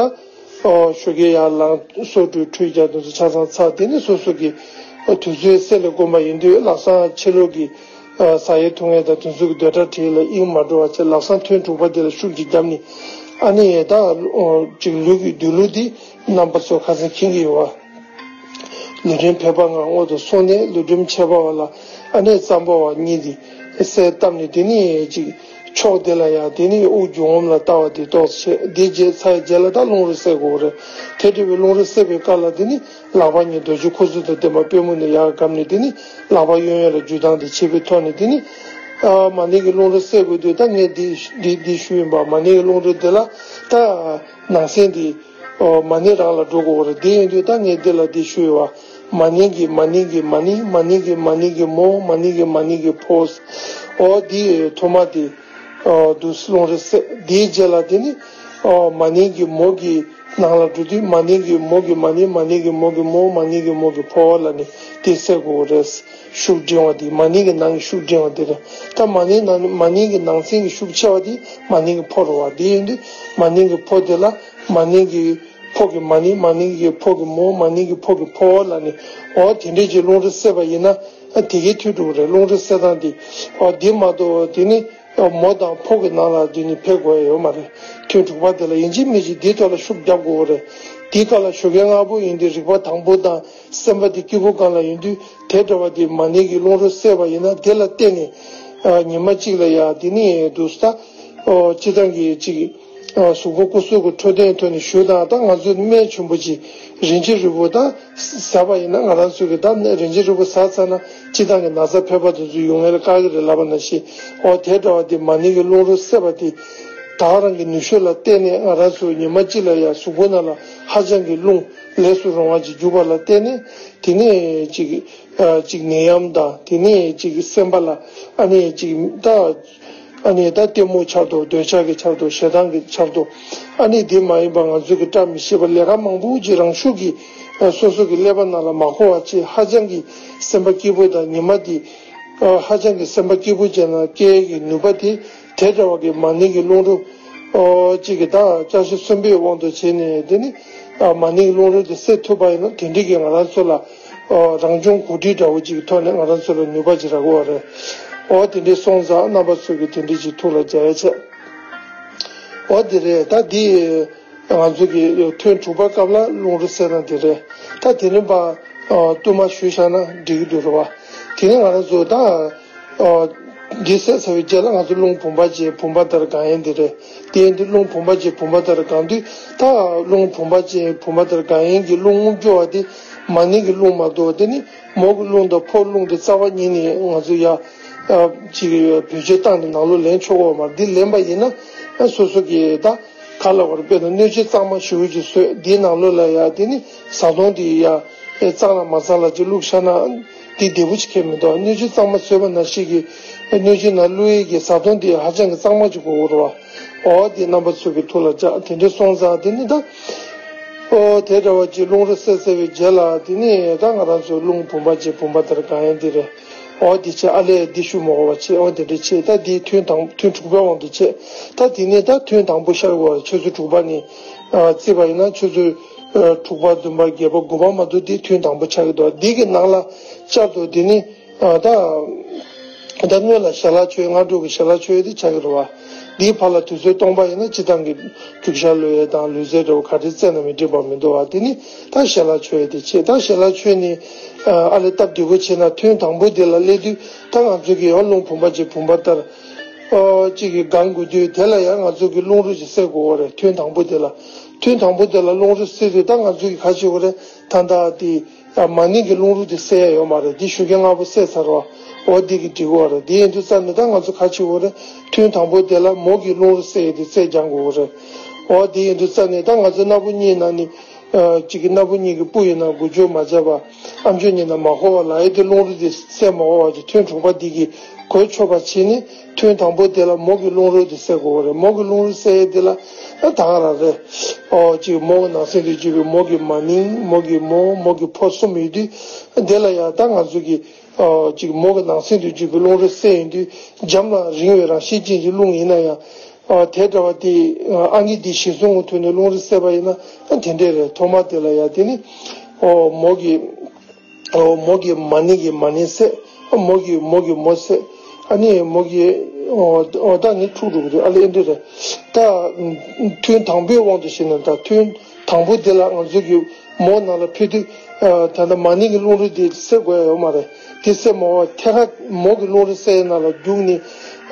ཨོ་ཞོགས་ཀས་ཡར་ལངས་སོ་བཀྲུས་ཁྲུས་རྒྱག་དེ་ཚོ་ཆ་ཚང་ཚར། དེ་ནས་སོ་སོ་གི་དུས་ཚོད་གསེར་ལས་དཀོན་པ་ཡིན་དུས་ལམ་སང་ཕྱི་ལོགས་ཀྱི་ཟ་ཡས་འཐུང་ཡས་དང་དེ་ཚོ་གི་སྡོད་གྲྭ་བྲིས་ལ་དབྱིངས་མ་འགྲོ་བ་བྱས་ལམ་སང་ཐུན་དྲུག་པ་དེ་ལ་ཤུགས་ཀྱིས་བརྒྱབ་ནས་ཨ་ནི་ད་ཅིག་ལུས་ཀྱི་སྡོད་ལུགས་འདི་རྣམ་པ་ཚོ་ཁ་སང་མཁྱེན་གྱི་ཡོད་བ། ལུས་རྟེན་ཕལ་པ་ལྔ་སྔོན་དུ་སོང་ནས་ལུས་རྟེན་ཕྱེད་པ་བ་ལ་ཨ་ནི་ཙམ་པ་བ་གཉིས་དེ་གསལ་བཏབ་ནས་དེ་ནས་ཅིག་ཕྱོགས་དེ་ལ་ཡང་དེ་ནས་དབུགས་རྒྱུན་འོང་ལ་ལྟ་བ་དེ་ཏོག་ཙམ་བྱས། དེ་རྗེས་ཚར་རྗེས་ལ་ད་རླུང་རོ་བསལ་དགོས་རེད། དེ་འདྲ་བའི་རླུང་རོ་བསལ་བའི་སྐབས་ལ་དེ་ནི་ལག་པ་གཉིས་རྡོ་རྗེ་ཁུ་ཚུར་དང་ལྡན་པ་པུས་མོ་ནས་ཡར་བསྒྲིམས་ནས་དེ་ནི་ལག་པ་གཡོན་གཡོན་ལ་འཇུ་སྟངས་དེ་བྱེད་པའི་ཐོག་ནས་དེ་ནི་ཨ་མ་ནིང་གི་རླུང་རོ་བསལ་དགོས་དུས་ད་ངས་འདི་འདི་འདི་ཞུས་ཡིན་པ། མ་ནིང་གི་རླུང་རོ་དེ་ལ་ད་ནང་གསེས་འདི། ཨོ་མ་ནིང་རང་ལ་འགྲོ་དགོས་རེད། དེ་ཡིན་དུས་ད་ངས་འདི་ལ་འདི་ཞུས་ཡོད་བ། མ་ནིང་གི་མ་ནིང་གི་མ་ནིང་། མ་ནིང་གི་མ་ནིང་གི་མོ། མ་ནིང་གི་མ་ནིང་གི་ཕོ། ཨོ་འདི་ཐོག་མ་དེ་ཨོ་འདུག་སེ་རླུང་རོ་བསལ། དེའི་རྗེས་ལ་དེ་ནི་ཨོ་མ་ནིང་གི་མོ་གི་ནང་ལ་འགྲོ་དུས་མ་ནིང་གི་མོ་གི་མ་ནིང་། མ་ནིང་གི་མོ་གི་མོ། མ་ནིང་གི་མོ་གི་ཕོ་ལབ་ནས་དེ་བསལ་དགོས་རེད། ཤུགས་འབྲིང་བ་དེ་མ་ནིང་གི་ནང་གི་ཤུགས་འབྲིང་བ་དེ་རེད། ད་མ་ནིང་ནང་མ་ནིང་གི་ནང་གསེས་ཀྱི་ཤུགས་ཆེ་བ་དེ་མ་ནིང་གི་ཕོ་རེད་བ། དེ་ཡིན་དུས་མ་ནིང་གི་ཕོ་དེ་ལ་མ་ནིང་གི་ཕོ་གི་མ་ནིང་། མ་ནིང་གི་ཕོ་གི་མོ། མ་ནིང་གི་ཕོ་གི་ཕོ་ལབ་ནས་འོ་དེ་འདྲས་ཀྱི་རླུང་རོ་བསལ་བ་ཡིན་ན་དེ་གའི་ཐུན་དྲུག་རེད། རླུང་རོ་བསལ་སྟངས་དེ་འོ་དེ་མ་གཏོགས་དེ་ནི་མོ་དང་ཕོ་གི་ནང་ལ་དེ་ནི་ཕེབས་དགོས་ཡ་ཡོད་མ་རེད། ཐུན་དྲུག་པ་དེ་ལ་ཡིན་གཅིག་མིན་གཅིག་དེའི་ཐོག་ལ་ཤུགས་རྒྱབ་དགོས་རེད། དེའི་སྐབས་ལ་ཞོགས་ཀས་སྔ་པོ་ཡིན་དུས་རིག་པ་དང་པོ་དང་སེམས་པ་དེ་སྐྱིད་པོ་སྒང་ལ་ཡིན་དུས་དེ་འདྲ་བ་དེ་མ་ནིང་གི་རླུང་རོ་བསལ་བ་ཡིན་ན་དེ་ལ་བརྟེན་ནས་ ཉི་མ་གཅིག་ལ་ཡ་དེ་ནི་འདུག་ད། སྤྱི་བཏང་གི་གཅིག་གཟུགས་པོ་སྐུ་གཟུགས་ཀྱི་འཕྲོད་བསྟེན་ཐོག་ནས་ཞུ་དང་ད་ང་ཚོ་སྨན་ཆེན་པོ་ཅིག་རིན་ཆེན་རིལ་བུ་ད་ཟ་བ་ཡིན་ན་ང་རང་ཚོ་གི་ད་རིན་ཆེན་རིལ་བུ་ཟ་ཚར་ན་སྤྱི་བཏང་གི་ན་ཚ་ཕོད་པ་དེ་ཚོ་ཡོང་ཡས་ལ་དཀའ་གི་རེད་ལབ་པ་ནང་བཞིན། ཨོ་དེ་འདྲ་བ་དེ་མ་ཎི་གི་རླུང་རོ་བསད་པ་དེ་ད་ག་རང་གི་ནུས་ཤུགས་ལ་བརྟེན་ནས་ང་རང་ཚོ་ཉི་མ་གཅིག་ལ་ཡ་གཟུགས་པོ་ནང་ལ་ཧ་ཅང་གི་རླུང་ལས་སུ་རུང་བ་ཅིག་འཇུག་པ་ལ་བརྟེན་ནས་དེ་ནས་ཅིག་ཅིག་ནད་ཡམས་དང་དེ་ནས་ཅིག་སེམས་པ་ལ་ཨ་ནི་ཅིག་ད། ཨ་ནི་ད་གཏི་མུག་ཆགས་འགྲོ། འདོད་ཆགས་ཀྱི་ཆགས་འགྲོ། ཞེ་སྡང་གི་ཆགས་འགྲོ། ཨ་ནི་དེ་མ་ཡིན་པ་ང་ཚོ་གི་བཀྲ་མི་ཤིས་པ་ལས་ཀ་མང་པོ་ཅིག་རང་ཤུགས་ཀྱིས་སོ་སོ་གི་ཀླད་པ་ནང་ལ་མ་འཁོར་བ་ཅིག་ཧ་ཅང་གི་སེམས་པ་སྐྱིད་པོ་དང་ཉི་མ་དེ་ཧ་ཅང་གི་སེམས་པ་སྐྱིད་པོ་བྱས་ན་སྐྱེ་གི་ནུས་པ་དེ་དེ་འདྲ་བ་གི་མ་ཎི་གི་རླུང་རོ་ཅིག་གི་ད་ལྕགས་ཤ་གསོན་པོའི་དབང་དུ་བྱས་ནས་དེ་ནི་མ་ཎི་གི་རླུང་རོ་དེ་བསད་ཐུབ་པ་ཡིན་ན་དེ་འདྲི་གི་ང་རང་ཚོ་ལ། ཨོ་རང་བྱུང་གོ་སྒྲིག་འདྲ་བོ་ཅིག་གི་ཐོག་ནས་ང་རང་ཚོ་ལ་ནུས་པ་ཅིག་རག་གི་ཡོད་རེད། ཨོ་དེ་འདྲའི་སོང་ཙང་རྣམ་པ་ཚོ་གི་དེ་འདྲའི་ཅིག་ཐུགས་ལ་འཇགས་ཡ་བྱས། ཨོ་དེ་རེད། ད་འདི་ང་ཚོ་གི་ཐུན་དྲུག་པ་སྐབས་ལ་རླུང་རོ་བསད་ན་དེ་རེད། ད་དེ་རིམ་པ་ཨོ་བསྟུད་མར་ཞུས་བཞག་ན་འགྲིག་གི་འདུག་རེད་བ། དེ་ནས་ང་རང་ཚོ་ད། འདི་བསད་ཚར་བའི་རྗེས་ལ་ང་ཚོ་རླུང་བུམ་པ་ཅན་བུམ་པ་ལྟར་གང་ཡིན་འདི་རེད། དེ་ཡིན་དུས་རླུང་བུམ་པ་ཅན་བུམ་པ་ལྟར་གང་དུས་ད་རླུང་བུམ་པ་ཅན་བུམ་པ་ལྟར་གང་ཡིན་གྱི་རླུང་རྔུབ་སྦྱོར་བ་དེ་མ་ཎི་གི་རླུང་མ་གཏོགས་དེ་ནི་མོག་གི་རླུང་དང་ཕོ་རླུང་དེ་རྩ་བ་ཉིད་ནས་ང་ཚོ་ཡ་ཅིག་བེད་སྤྱོད་བཏང་ནས་ནང་ལོགས་ལེན་ཆོག་གི་ཡོད་མ་རེད། འདི་ལེན་པ་ཡིན་ན་སོ་སོ་གི་ད། ག་ལ་བར་དཔེར་ན་སྣོད་བཅུད་གཙང་མ་ཞེ་པོ་ཅིག་བཟོས། འདིའི་ནང་ལོགས་ལ་ཡ་དེ་ནི་བཟའ་བཏུང་དེ་ཡ་གཙང་ལ་མ་གཙང་ལ་ཅིག་བླུགས་བཞག་ན་འདི་བདེ་པོ་ཅིག་ཁེལ་མི་འདུག་སྣོད་བཅུད་གཙང་མ་བཟོས་པ་ནང་བཞིན་གྱི་སྣོད་བཅུད་ནང་བླུགས་ཡས་ཀྱི་བཟའ་བཏུང་དེ་ཧ་ཅང་གི་གཙང་མ་ཅིག་དགོས་ཀྱི་རེད་བ། འོ་དེ་རྣམ་པ་ཚོ་གི་ཐུགས་ལ་འཇགས། དེ་འདྲ་སོང་ཙང་དེ་ནི་ད་ཨོ་དེ་འདྲ་བ་ཅིག་རླུང་རོ་བསད་ཚར་བའི་རྗེས་ལ་དེ་ནི་ད་ང་རང་ཚོ་རླུང་བུམ་པ་ཅན་བུམ་པ་ལྟར་གང་ཡིན་འདི་རེད། འོ་འདི་བྱས། ཨ་ལས་འདི་ཞུ་མ་དགོས་པ་བྱས། འོ་འདི་འདྲ་བྱས། ད་འདི་ཐུན་དང་ཐུན་དྲུག་པའི་དབང་དུ་བྱས། ད་དེ་ནས་ད་ཐུན་དང་པོ་ཤར་བར་ཆུ་ཚོད་དྲུག་པ་ནས་ཨ་བརྩིས་པ་ཡིན་ན་ཆུ་ཚོད་ཨ་དྲུག་པ་བདུན་པ་བརྒྱད་པ་དགུ་པ་མ་གཏོགས་འདི་ཐུན་དང་པོ་ཆགས་ཀྱི་འདུག་འདི་གི་ནང་ལ་བསྐྱར་དུ་འདི་ནི་ཨ་ད་ད་སྔོན་ལ་ཞལ་ལག་མཆོད་ཡས། སྔ་དྲོ་གི་ཞལ་ལག་མཆོད་ཡས་འདི་ཆགས་ཀྱི་རེད་བ། འདིའི་བར་ལ་དུས་ཚོད་སྟོང་པ་ཡིན་ན་སྤྱིར་བཏང་གི་རྒྱུག་ཤར་ལོས་ཡས་དང་ལུས་རྩལ་འདྲ་བོ་ག་རེ་རྩེ་ན་མི་འགྲིག་པ་མི་འདུག་བ། འདི་ནི་ད་ཞལ་ལག་མཆོད་ཡས་འདི་བྱས། ད་ཞལ་ལག་མཆོད་ནས་ཨ་ལས་སྟབས་བདེ་པོ་བྱས་ན་ཐུན་དང་པོ་འདི་ལ་སླེབས་དུས་ད་ང་ཚོ་གི་ཡང་རླུང་བུམ་པ་ཅན་བུམ་པ་ལྟར་ཨོ་ཅིག་གི་གང་དགོས་དུས་དེ་ལ་ཡང་ང་ཚོ་གི་རླུང་རོ་ཅིག་བསད་དགོས་པ་རེད། ཐུན་དང་པོ་དེ་ལ་ཐུན་དང་པོ་དེ་ལ་རླུང་རོ་བསད་དུས་ད་ང་ཚོ་གི་ག་བྱེད་དགོས་རེད། ད་ད་དེ་ཨ་མ་ཎི་གི་རླུང་རོ་དེ་བསད་ཡ་ཡོད་མ་རེད། དེ་ཞོགས་ཀས་སྔ་པོ་བསད་ཚར་བ། འོ་དེ་གི་འགྲིག་གི་རེད། དེ་ཡིན་དུས་ཙ་ནས་ད་ང་ཚོ་ག་བྱེད་དགོས་རེད། ཐུན་དང་པོ་དེ་ལ་མོག་གི་རླུང་རོ་བསད་ཡ་དེ་རྩལ་སྦྱང་དགོས་རེད། འོ་དེ་ཡིན་དུས་ཙ་ནས་ད་ང་ཚོ་སྣ་བུག་གཉིས་ནང་ནས་ཨ་གཅིག་གི་སྣ་བུག་གཉིས་ཀྱི་སྤུ་ཡིན་ན་འགུལ་སྐྱོད་མ་བྱས་པ། ཨམ་ཅོག་གཉིས་ནང་མ་འཁོར་བ་ལ་ཡ་དེ་རླུང་རོ་དེ་བསད་མ་འོར་བ་ཅིག་ཐུན་དྲུག་པ་འདི་གི་གོ་ཆོད་པ་བྱས་ནས་ཐུན་དང་པོ་དེ་ལ་མོག་གི་རླུང་རོ་དེ་བསད་དགོས་པ་རེད། མོག་གི་རླུང་རོ་བསད་ཡས་དེ་ལ་ཨ་ད་ག་རང་རེད། ཨོ་ཅིག་མོག་གི་ནང་གསེས་དུ་གྱུར་པའི་མོག་གི་མ་ནིང་། མོག་གི་མོ། མོག་གི་ཕོ་གསུམ་ཡོད་དུས་དེ་ལ་ཡང་ད་ང་ཚོ་གི་ཨོ་ཅིག་མོག་གི་ནང་གསེས་དུ་གྱུར་པའི་རླུང་རོ་བསད་ཡོང་དུས་འཇམ་ལ་རིང་བའི་རང་བཞིན་ཅན་གྱི་རླུང་ཡིན་ན་ཡང་ཨོ་དེ་འདྲ་བ་དེ་ཨ་ནི་དེ་གཞིར་བཟུང་གི་ཐོག་ནས་རླུང་རོ་བསད་པ་ཡིན་ན་ཨ་དེ་འདྲས་རེད། ཐོག་མ་དེ་ལ་ཡང་དེ་ནི་ཨོ་མོག་གི་ཨོ་མོག་གི་མ་ནིང་གི་མ་ནིང་བསད། མོག་གི་མོག་གི་མོ་བསད། ཨ་ནི་མོག་གི་ཨོ་ཨོ་ད་ནི་འཁྲུག་འགྲོ་གི་འདུག་ཨ་ལས་འདི་རེད། ད་ཐུན་དང་པོའི་དབང་དུ་བྱས་ན་ད་ཐུན་དང་པོ་དེ་ལ་ང་ཚོ་གི་མོག་ནང་ལ་ཕུད་དུས་ཨ་ད་ལྟ་མ་ནིང་གི་རླུང་རོ་དེ་བསད་དགོས་ཡ་ཡོད་མ་རེད། དེ་བསད་མ་འོར་ཐད་ཀར་མོག་གི་རླུང་རོ་བསད་ཡ་ནང་ལ་རྒྱུགས་ནས་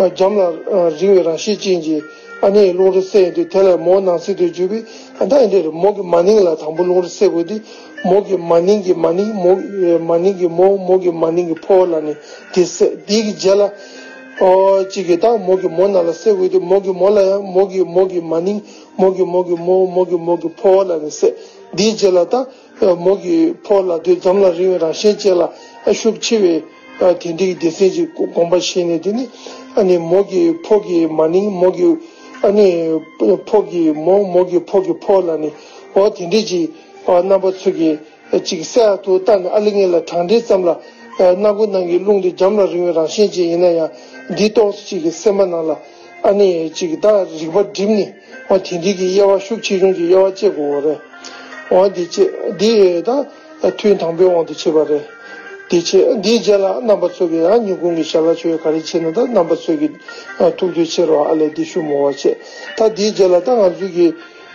ཨ་འཇམ་ལ་ཨ་རིང་བའི་རང་བཞིན་ཅན་གྱི་ཨ་ནི་རླུང་རོ་བསད་ཡོང་དུས་དེ་ལ་མོག་ནང་གསེས་དུ་གྱུར་པའི་ཨ་ད་ཨེ་འདྲས་རེད། མོག་གི་མ་ནིང་ལ་དང་པོ་རླུང་རོ་བསད་དགོས་དུས། མོག་གི་མ་ནིང་གི་མ་ནིང་། མོག་མ་ནིང་གི་མོ། མོག་གི་མ་ནིང་གི་ཕོ་ལ་ནི་དེ་བསད། དེ་གི་རྗེས་ལ་ཨོ་གཅིག་གི་ད་མོག་གི་མོ་ནང་ལ་བསད་དགོས་དུས་མོག་གི་མོ་ལ་ཡང་མོག་གི་མོག་གི་མ་ནིང་། མོག་གི་མོག་གི་མོ། མོག་གི་མོག་གི་ཕོ་ལ་ནི་བསད། དེའི་རྗེས་ལ་ད་མོག་གི་ཕོ་ལ་དུས་འཛམ་ལ་རིང་བའི་རང་བཞིན་ཅན་ལ་ཤུགས་ཆེ་བའི་དེ་འདྲའི་སྡེ་ཚན་གྱི་དགོངས་པ་བཞེས་ནས་དེ་ནི་ཨ་ནི་མོག་གི་ཕོ་གི་མ་ནིང་། མོག་གི་ཨ་ནི་ཕོ་གི་མོ། མོག་གི་ཕོ་གི་ཕོ་ལ་ནི་ཨོ་དེ་འདྲའི་གྱི་རྣམ་པ་ཚོ་གི་ཅིག་གསལ་ཐུག་བཏང་ནས་ཨ་ལི་ངེ་ལ་གྲང་འདྲེས་ཙམ་ལ་སྣ་སྒོ་ནང་གི་རླུང་དེ་འཇམ་ལ་རིང་བའི་རང་བཞིན་ཅན་ཡིན་ན་ཡང་འདི་ཏོག་ཙམ་ཅིག་གི་སེམས་པ་ནང་ལ་ཨ་ནི་ཅིག་ད་རིག་པ་སྒྲིམ་ནས་འོ་དེ་འདྲའི་གི་དབྱེ་བ་ཤུགས་ཆེ་ཆུང་གི་དབྱེ་བ་དཔྱད་དགོས་པ་རེད། འོ་འདི་ཅི་འདི་ད་ཐུན་དང་པོའི་དབང་དུ་བྱས་པ་རེད། འདི་ཅི་འདིའི་རྗེས་ལ་རྣམ་པ་ཚོ་གི་ཡང་ཉིན་གུང་གི་ཞལ་ལག་མཆོད་ཡས་ག་རེ་བྱས་ན་ད་རྣམ་པ་ཚོ་གི་ཐུགས་འདོད་ཆེ་རུ་ཨ་ལས་འདི་ཞུ་མོ་བ་བྱས། ད་འདིའི་རྗེས་ལ་ད་ང་ཚོ་གི་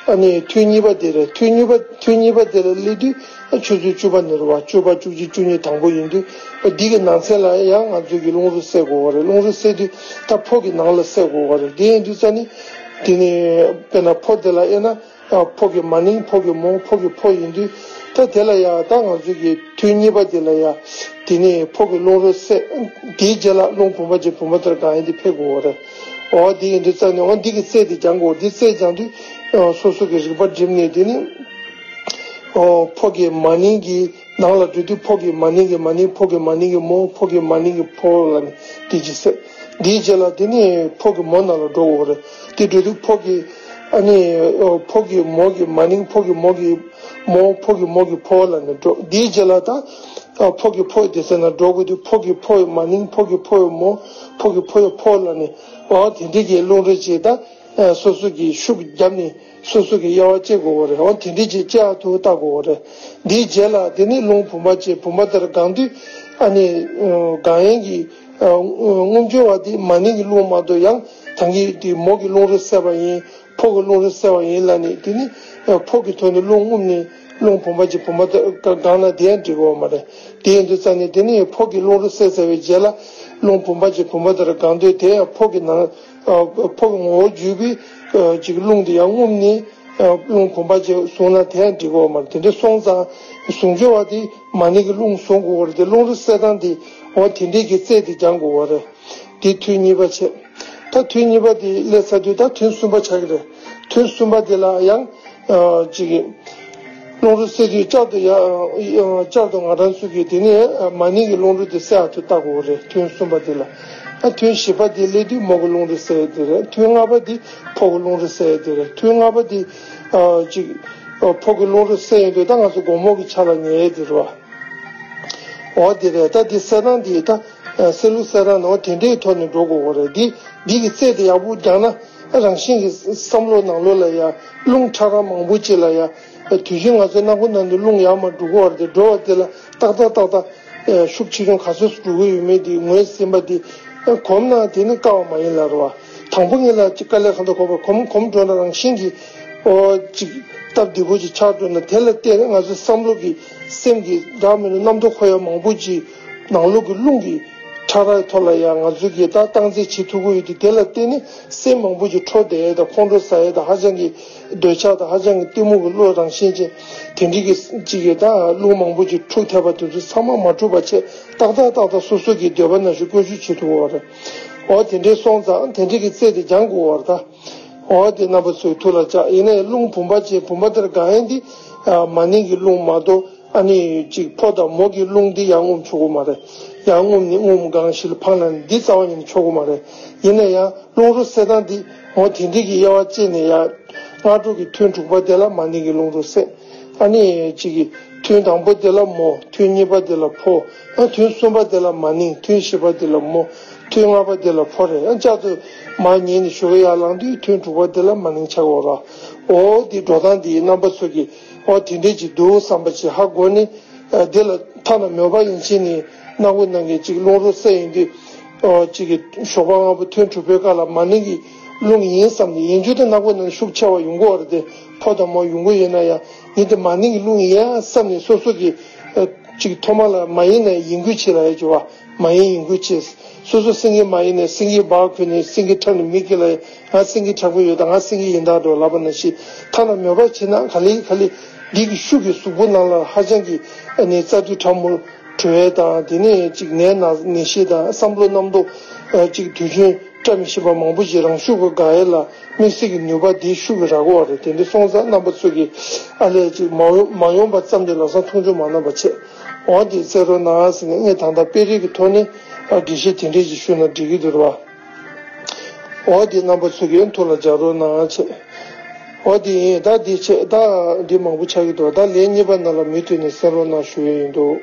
ཨ་ནི་ཐུན་གཉིས་པ་དེ་རེད། ཐུན་གཉིས་པ་ཐུན་གཉིས་པ་དེ་ལ་སླེབས་དུས་ཨ་ཆུ་ཚོད་བཅུ་པ་ནས་རེད་བ། བཅུ་པ་བཅུ་གཅིག་བཅུ་གཉིས་དང་པོ་ཡིན་དུས་ཨ་འདི་གི་ནང་ཚན་ལ་ཡང་ང་ཚོས་ཀྱི་རླུང་རོ་བསལ་དགོས་པ་རེད། རླུང་རོ་བསལ་དུས་ད་ཕོ་གི་ནང་ལ་བསལ་དགོས་པ་རེད། དེ་ཡིན་དུས་ཙ་ནི་དེ་ནི་དཔེར་ན་ཕོ་དེ་ལ་དབྱེ་ན། ཨ་ཕོ་གི་མ་ནིང་ཕོ་གི་མོ་ཕོ་གི་ཕོ་ཡིན་དུས་ད་དེ་ལ་ཡང་ད་ང་ཚོས་ཀྱི་ཐུན་གཉིས་པ་དེ་ལ་ཡང་དེ་ནས་ཕོ་གི་རླུང་རོ་བསལ། དེའི་རྗེས་ལ་རླུང་བུམ་པ་ཅན་བུམ་པ་ལྟར་གང་ཡིན་དེ་ཕེབས་དགོས་པ་རེད། འོ་དེ་ཡིན་དུས་ཙ་ནི་འོ་འདི་གི་རྩལ་དེ་སྦྱང་དགོས། འདི་རྩལ་སྦྱང་དུས་ཨ་སོ་སོ་གི་རིག་པ་སྒྲིམ་ནས་དེ་ནི་ཨོ་ཕོ་གི་མ་ནིང་གི་ནང་ལ་འགྲོ་དུས་ཕོ་གི་མ་ནིང་གི་མ་ནིང་ཕོ་གི་མ་ནིང་གི་མོ་ཕོ་གི་མ་ནིང་གི་ཕོ་ལ་ནི་དེ་ཅི་ཟེར། དེའི་རྗེས་ལ་དེ་ནི་ཕོ་གི་མོ་ནང་ལ་འགྲོ་དགོས་རེད། དེ་འགྲོ་དུས་ཕོ་གི་ཨ་ནི་ཨོ་ཕོ་གི་མོ་གི་མ་ནིང་ཕོ་གི་མོ་གི་མོ་ཕོ་གི་མོ་གི་ཕོ་ལ་ནི་འགྲོ། དེའི་རྗེས་ལ་ད་ཨ་ཕོ་གི་ཕོ་དེ་ཚེ་ན་འགྲོ་དགོས་དུས་ཕོ་གི་ཕོ་ཡི་མ་ནིང་ཕོ་གི་ཕོ་ཡི་མོ་ཕོ་གི་ཕོ་ཡི་ཕོ་ལ་ནི་ཨོ་དེ་འདྲའི་གི་རླུང་རོ་ཅིག་ད་ཨ་སོ་སོ་གི་ཤུགས་བརྒྱབ་ནས། སོ་སོ་གི་དབྱེ་བ་དཔྱད་དགོས་པ་རེད། འོ་དེ་འདྲས་ཅིག་དཔྱད་ཐུབ་ལྟ་དགོས་པ་རེད། འདིའི་རྗེས་ལ་དེ་ནི་རླུང་བུམ་པ་ཅན་བུམ་པ་ལྟར་གང་དུས་ཨ་ནི་གང་ཡིན་གྱི་ཨ་རྔུབ་སྦྱོར་བ་དེ་མ་ནིང་གི་རླུང་མ་གཏོགས་ཡང་ད་གིན་དེ་མོ་གི་རླུང་རོ་བསལ་བ་ཡིན། ཕོ་གི་རླུང་རོ་བསལ་བ་ཡིན་ལ་ནི་དེ་ནི་ཨ་ཕོ་གི་ཐོག་ནས་རླུང་རྔུབ་ནས་རླུང་བུམ་པ་ཅན་བུམ་པ་ལྟར་གང་ན་དེ་ཡང་འགྲིག་གི་ཡོད་མ་རེད། དེ་ཡིན་དུས་ཙ་ནི་དེ་ནི་ཕོ་གི་རླུང་རོ་བསལ་ཚར་བའི་རྗེས་ལ་རླུང་བུམ་པ་ཅན་བུམ་པ་ལྟར་གང་དུས་དེ་ཡང་ཕོ་གི་ནང་ཨ་ཕོ་གི་ངོ་བོ་བརྒྱུད་པའི་ཨ་ཅིག་རླུང་དེ་ཡང་རྔུབ་ནས་ཨ་རླུང་བུམ་པ་ཅན་བཟུང་ན་དེ་ཡང་འགྲིག་གི་ཡོད་མ་རེད། དེ་འདྲ་སོང་ཙང་ཟུངས་སྦྱོར་བ་དེ་མ་ནིང་གི་རླུང་བཟུང་དགོས་པ་རེད། དེ་རླུང་རོ་བསལ་སྟངས་དེ་འོ་དེ་འདྲའི་གི་རྩལ་དེ་སྦྱང་དགོས་པ་རེད། དེ་ཐུན་གཉིས་པ་བྱས། ད་ཐུན་གཉིས་པ་དེ་སླེབས་ཚར་དུས་ད་ཐུན་གསུམ་པ་ཆགས་ཀྱི་རེད། ཐུན་གསུམ་པ་དེ་ལ་ཡང་ཨ་ཅིག་རླུང་རོ་བསལ་དུས་བསྐྱར་དུ་ཡ་ཨ་བསྐྱར་དུ་ང་རང་ཚོ་གིས་དེ་ནས་མ་ནིང་གི་རླུང་རོ་དེ་བསལ་ཐུབ་ལྟ་དགོས་རེད། ཐུན་གསུམ་པ་དེ་ལ། ཨ་ཐུན་བཞི་པ་དེ་སླེབས་དུས་མོ་གི་རླུང་རོ་བསལ་དེ་རེད། ཐུན་ལྔ་པ་དེ་ཕོ་གི་རླུང་རོ་བསལ་དེ་རེད། ཐུན་ལྔ་པ་དེ་ཨ་ཅིག་ཨ་ཕོ་གི་རླུང་རོ་བསལ་ཡོང་དུས་ད་ང་ཚོ་དགོང་མོ་གི་ཆ་ལ་ཉལ་ཡས་དེ་རེད་བ། འོ་དེ་རེད། ད་དེ་བསལ་སྟངས་དེ་ད་ཨ་བསལ་ལུགས་བསལ་སྟངས་ནི་འོ་དེ་འདྲའི་ཐོག་ནས་འགྲོ་དགོས་པ་རེད། དེ་འདི་གི་རྩལ་དེ་ཡག་པོ་སྦྱངས་ན་རང་བཞིན་གྱི་བསམ་བློ་ནང་ལོགས་ལ་ཡ་རླུང་ཕྲ་རགས་མང་པོ་ཅིག་ལ་ཡ་དུས་རྒྱུན་ང་ཚོ་སྣ་ཁུག་ནང་དུ་རླུང་ཡར་མར་འགྲོ་གི་ཡོད་རེད་དེ། འགྲོ་བ་དེ་ལ་ཏག་ཏག་ཏག་ཏག་ཨ་ཤུགས་ཆེ་ཆུང་ག་ཚོད་འགྲོ་གི་ཡོད་མེད་དེ་ངོས་ཟིན་པ་དེ་གོམས་ན་དེ་ནི་དཀའ་བ་མ་ཡིན་ལ་རེད་བ། དང་པོ་ངེད་ལ་ཅིག་དཀའ་ལས་ཁག་འདུག་གོ་བ། གོམས་གོམས་འགྲོ་ན་རང་བཞིན་གྱིས་ཨོ་ཅིག་སྟབས་བདེ་པོ་ཅིག་ཆགས་འགྲོ་ན་དེ་ལ་བརྟེན་ནས་ང་ཚོའི་བསམ་བློ་གི་སེམས་ཀྱི་འདྲ་མིན་རྣམ་རྟོག་འཁོར་ཡ་མང་པོ་ཅིག་ནང་ལོགས་ཀྱི་རླུང་གི་ཕྲ་རགས་ཐོག་ལ་ཡང་ང་ཚོ་གིས་ད་སྟངས་འཛིན་བྱེད་ཐུབ་ཀྱི་ཡོད་དུས། དེ་ལ་བརྟེན་ནས་སེམས་མང་པོ་ཅིག་འཕྲོ་བསྡད་ཡས་དང་ཁོང་ཁྲོ་ཟ་ཡས་དང་ཧ་ཅང་གི་འདོད་ཆགས་དང་ཧ་ཅང་གི་གཏི་མུག་གི་བློ་རང་བཞིན་ཅན་དེ་འདྲའི་གི་ཅིག་གིས་ད་རླུང་མང་པོ་ཅིག་འཁྲུག་ཐེབས་པ་དེ་ཚོ་ཚང་མ་མ་འཁྲུག་པ་བྱས་ཏག་ཏག་ཏག་ཏག་སོ་སོ་གི་འདོད་པ་ནང་བཞིན་བཀོལ་སྤྱོད་བྱེད་ཐུབ་ཀྱི་ཡོད་རེད། འོ་དེ་འདྲའི་སོང་ཙང་དེ་འདྲའི་གི་རྩལ་དེ་སྦྱང་དགོས་པ་རེད་ད། འོ་དེ་རྣམ་པ་ཚོའི་ཐུགས་ལ་བཅག་ཡིན་ནའི་རླུང་བུམ་པ་ཅན་བུམ་པ་ལྟར་གང་ཡིན་དེ་ཨ་མ་ནིང་གི་རླུང་མ་གཏོགས་ཨ་ནི་ཅིག་ཕོ་དང་མོ་གི་རླུང་འདི་ཡར་རྔུབ་ཆོག་གི་མ་རེད། ཡར་རྔུབ་ནས་རྔུབ་གང་ཞིག་ལ་འཕངས་ལ་འདི་རྩ་བ་ཉིད་ནས་ཆོག་གི་མ་རེད། ཡིན་ན་ཡང་རླུང་རོ་བསལ་སྟངས་འདི་འོ་དེ་འདྲའི་གི་དབྱེ་བ་བཅད་ནས་ཡར་སྔ་དྲོ་གི་ཐུན་དྲུག་པ་དེ་ལ་མ་ནིང་གི་རླུང་རོ་བསལ། ཨ་ནི་ཅིག་གི་ཐུན་དང་པོ་དེ་ལ་མོ། ཐུན་གཉིས་པ་དེ་ལ་ཕོ། ཨ་ཐུན་གསུམ་པ་དེ་ལ་མ་ནིང་། ཐུན་བཞི་པ་དེ་ལ་མོ། ཐུན་ལྔ་པ་དེ་ལ་ཕོ་རེད། ཨ་བསྐྱར་དུ་མར་ཉལ་ནས་ཞོགས་ཀས་ཡར་ལངས་དུས་ཐུན་དྲུག་པ་དེ་ལ་མ་ནིང་ཆགས་ཀྱི་ཡོད་རེད། འོ་དེ་འགྲོ་སྟངས་དེ་རྣམ་པ་ཚོ་གིས་འོ་དེ་འདྲས་ཅིག་འདུག་བསམ་པ་ཅིག་ཧ་གོ་ནས་ཨ་དེ་ལ་ཐ་ན་མོས་པ་ཡན་ཆད་ནས་སྣ་ཁུག་ནང་གི་ཅིག་རླུང་རོ་བསལ་ཡོང་དུས་ཨ་ཅིག་གི་ཞོགས་པ་སྔ་པོ་ཐུན་དྲུག་པའི་སྐབས་ལ་མ་ནིང་གི་རླུང་ཡིན་བསམ་ནས། ཡིན་རྒྱུ་དེ་སྣ་ཁུག་ནང་ཤུགས་ཆེ་བ་ཡོང་གི་ཡོད་རེད་དེ། ཕོ་དང་མོ་ཡོང་གི་ཡོད་ན་ཡང་ངས་དེ་མ་ནིང་གི་རླུང་ཡིན་ཡ་བསམ་ནས་སོ་སོ་གི་ཨ་ཅིག་ཐོག་མ་ལ་མ་ཡིན་ན་ཡིན་ཁུལ་བྱེད་ལབ་ཡ་ཅིག་ཡོད་པ། མ་ཡིན་ཡིན་ཁུལ་བྱེད། སོ་སོ་སེང་གེ་མ་ཡིན་ན་སེང་གེའི་འབག་ཁུར་ནས་སེང་གེ་འཁྲབ་ནས་མི་སྐྱེ་ལ་ཡ། ང་སེང་གེ་འཁྲབ་ཀྱི་ཡོད་དང་ང་སེང་གེ་ཡིན་དང་འགྲོ་ལབ་པ་ནང་བཞིན། ཐ་ན་མོས་པ་བྱེད་ན་ག་ལེ་ག་ལེ་འདི་གི་ཤུགས་ཀྱིས་གཟུགས་པོ་ནང་ལ་ཧ་ཅང་གི་ཨ་ནི་རྩ་མདུད་ཕྲ་མོ་གྲོལ་ཡས་དང་། དེ་ནས་ཅིག་ནད་ན་ནད་གཞི་དང་བསམ་བློ་རྣམ་རྟོག་ཨ་ཅིག་དུས་རྒྱུན་བཀྲ་མི་ཤིས་པ་མང་པོ་ཞིག་རང་ཤུགས་ཀྱིས་འགག་ཡས་ལ་དམིགས་བསལ་གྱི་ནུས་པ་འདིའི་ཤུགས་ཀྱིས་རག་གི་ཡོད་རེད། དེ་འདྲ་སོང་ཙང་རྣམ་པ་ཚོ་གིས་ཨ་ལས་ཅིག་མ་ཡོང་མ་ཡོང་པ་ཙམ་གྱིས་ལམ་སང་མཐོང་ཆུང་མ་གནང་པ་བྱས། འོ་དེ་བཙལ་རོགས་གནང་ཟེར་ནས་ངས་ད་ལྟ་དཔེ་རིས་ཀྱི་ཐོག་ནས་ཨ་དགེ་བཤེས་དེ་འདྲས་ཅིག་ཞུས་ན་འགྲིག་གི་འདུག་རེད་བ། འོ་དེ་རྣམ་པ་ཚོ་གིས་ཐུགས་ལ་འཇགས་རོགས་གནང་བྱས། འོ་དེ་ཡིན། ད་འདི་བྱས། ད་འདི་མང་པོ་ཆགས་ཀྱི་འདུག་ད་ལན་གཉིས་པ་ནང་ལ་མུ་མཐུད་ནས་གསན་རོགས་གནང་ཞུ་ཡས་ཡིན་འདུག་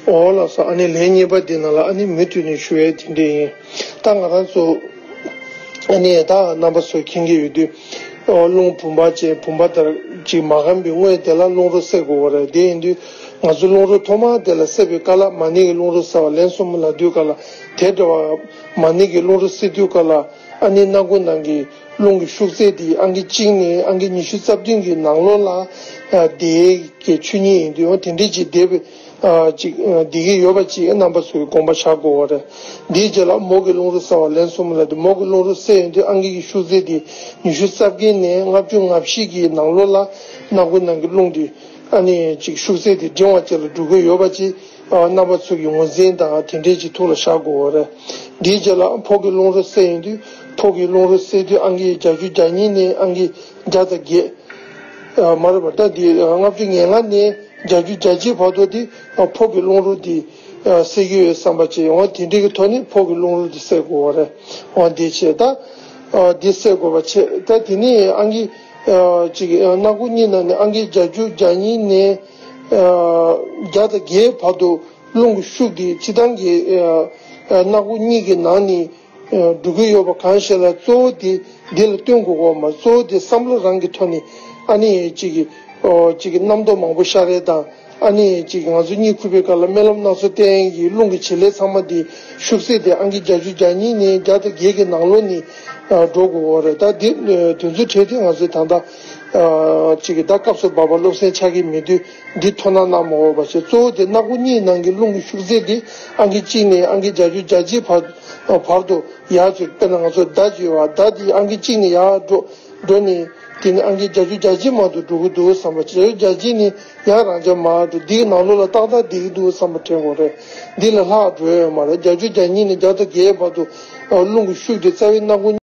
འོ་ལགས་སོ། ཨ་ནི་ལན་གཉིས་པ་འདི་ནང་ལ་ཨ་ནི་མུ་མཐུད་ནས་ཞུ་ཡས་དེ་འདྲས་ཡིན། ད་ང་རང་ཚོ་ཨ་ནི་ད་རྣམ་པ་ཚོས་མཁྱེན་གྱི་ཡོད་དུས། ཨོ་རླུང་བུམ་པ་ཅན་བུམ་པ་ལྟར་ཅིག་མ་གོམས་པའི་སྔོན་དེ་ལ་རླུང་རོ་བསལ་དགོས་པ་རེད། དེ་ཡིན་དུས་ང་ཚོ་རླུང་རོ་ཐོག་མ་དེ་ལ་བསལ་བའི་སྐབས་ལ་མ་ནིང་གི་རླུང་རོ་བསལ་བ་ལན་གསུམ་ལབ་དུས་སྐབས་ལ། དེ་འདྲ་བ་མ་ནིང་གི་རླུང་རོ་བསལ་དུས་སྐབས་ལ་ ཨ་ནི་སྣ་ཁུང་ནང་གི་རླུང་གི་ཤུགས་ཚད་དེ་ཨང་ཀི་གཅིག་ནས་ཨང་ཀི་ཉི་ཤུ་རྩ་བདུན་གྱི་ནང་ལོགས་ལ་བསྡད་ཀྱི་ཆོས་ཉིད་ཡིན་དུས། འོ་དེ་འདྲས་ཅིག་བསྡད་པའི་ཅིག་བསྡད་ཀྱི་ཡོད་པ་ཅིག་རྣམ་པ་ཚོས་དགོངས་པ་བཞག་དགོས་པ་རེད། དེའི་རྗེས་ལ་མོག་གི་རླུང་རོ་བསལ་བ་ལན་གསུམ་ལ། དེ་མོག་གི་རླུང་རོ་བསལ་ཡོང་དུས་ཨང་ཀི་གི་ཤུགས་ཚད་དེ་ཉི་ཤུ་རྩ་བརྒྱད་ནས་ལྔ་བཅུ་ང་བཞི་གི་ནང་ལོགས་ལ་སྣ་ཁུང་ནང་གི་རླུང་དེ་ཨ་ནི་ཅིག་ཤུགས་ཚད་དེ་འབྲིང་བ་ཅིག་ལ་འགྲོ་གི་ཡོད་པ་ཅིག་རྣམ་པ་ཚོ་གི་ངོས་འཛིན་དང་དེ་འདྲས་ཅིག་ཐུགས་ལ་བཞག་དགོས་པ་རེད། དེའི་རྗེས་ལ་ཕོ་གི་རླུང་རོ་བསལ་ཡོང་དུས་ཕོ་གི་རླུང་རོ་བསལ་དུས་ཨང་ཀི་བརྒྱད་ཅུ་གྱ་གཉིས་ནས་ཨང་ཀི་བརྒྱ་དང་བརྒྱད། མ་རེད་པ། ད་འདི་ལྔ་བཅུ་ང་ལྔ་ནས་བརྒྱད་ཅུ་གྱ་གཅིག་བར་དུ་དེ་ཕོ་གི་རླུང་རོ་དེ་བསལ་གྱི་ཡོད་བསམ་པ་བྱས། འོ་དེ་འདྲས་ཀྱི་ཐོག་ནས་ཕོ་གི་རླུང་རོ་དེ་བསལ་དགོས་པ་རེད། འོ་འདི་བྱས། ད་འདི་བསལ་དགོས་པ་བྱས། ད་དེ་ནས་ཨང་ཀི་ཅིག་སྣ་ཁུང་གཉིས་ནང་ནས་ཨང་ཀི་བརྒྱད་ཅུ་གྱ་གཉིས་ནས་བརྒྱ་དང་བརྒྱད་བར་དུ་རླུང་གི་ཤུགས་དེ་སྤྱིར་བཏང་གི་སྣ་ཁུང་གཉིས་ཀྱི་ནང་ནས་འགྲོ་གི་ཡོད་པ་གང་ཞིག་ལ་གཙོ་བོ་དེ་འདི་ལ་བསྟུན་དགོས་གོ་མ། གཙོ་བོ་དེ་བསམ་བློ་རང་གི་ཐོག་ནས་ཨ་ནི་ཅིག་ཅིག་རྣམ་རྟོག་མང་པོ་ཤར་རེ་དང་། ཨ་ནི་ཅིག་ང་ཚོ་གཉིད་ཁུག་པའི་སྐབས་ལ་རྨི་ལམ་སྣ་ཚོགས་བསྟན་གྱི་རླུང་གི་བྱེད་ལས་ཚང་མ་དེ་ཤུགས་ཚད་དེ་ཨང་ཀི་བརྒྱད་ཅུ་གྱ་གཉིས་ནས་བརྒྱ་དང་བརྒྱད་ཀྱི་ནང་ལོགས་ནས་འགྲོ་དགོས་པ་རེད། ད་འདི་དེ་ཚོའི་གྲས་དེ་ང་ཚོས་ད་ལྟ་ཅིག་ད་སྐབས་སུ་བབ་པ་སློབ་ཚན་ཆགས་ཀྱི་མེད་དུས་འདི་ཐུགས་སྣང་གནང་མ་དགོས་པ་བྱས། གཙོ་བོ་དེ་སྣ་ཁུང་གཉིས་ནང་གི་རླུང་གི་ཤུགས་ཚད་དེ་ཨང་ཀི་གཅིག་ནས་ཨང་ཀི་བརྒྱད་ཅུ་གྱ་གཅིག་བར་བར་དུ་ཡར་ཚུར། དཔེར་ན་ང་ཚོ་མདའ་ཅིག་ཡོད་པ། མདའ་དེ་ཨང་ཀི་གཅིག་ནས་ཡར་འགྲོ་འགྲོ་ནས་དེ་ནས་ཨང་ཀི་བརྒྱད་ཅུ་གྱ་གཅིག་མ་གཏོགས་འགྲོ་གི་འདུག་བསམ་པ། བརྒྱད་ཅུ་གྱ་གཅིག་ནས་ཡར་རང་འཇགས་མར་འགྲོ། འདིའི་ནང་ལོགས་ལ་ཏག་ཏག་བསྡད་ཀྱི་འདུག་བསམ་པ་དྲན་དགོས་རེད། འདི་ལས་ལྷག་འགྲོ་ཡ་ཡོད་མ་རེད། བརྒྱད་ཅུ་གྱ་གཉིས་ནས་བརྒྱ་དང་བརྒྱད་བར་དུ་རླུང་གི་ཤུགས་དེ་རྩ་བའི་སྣ་ཁུང་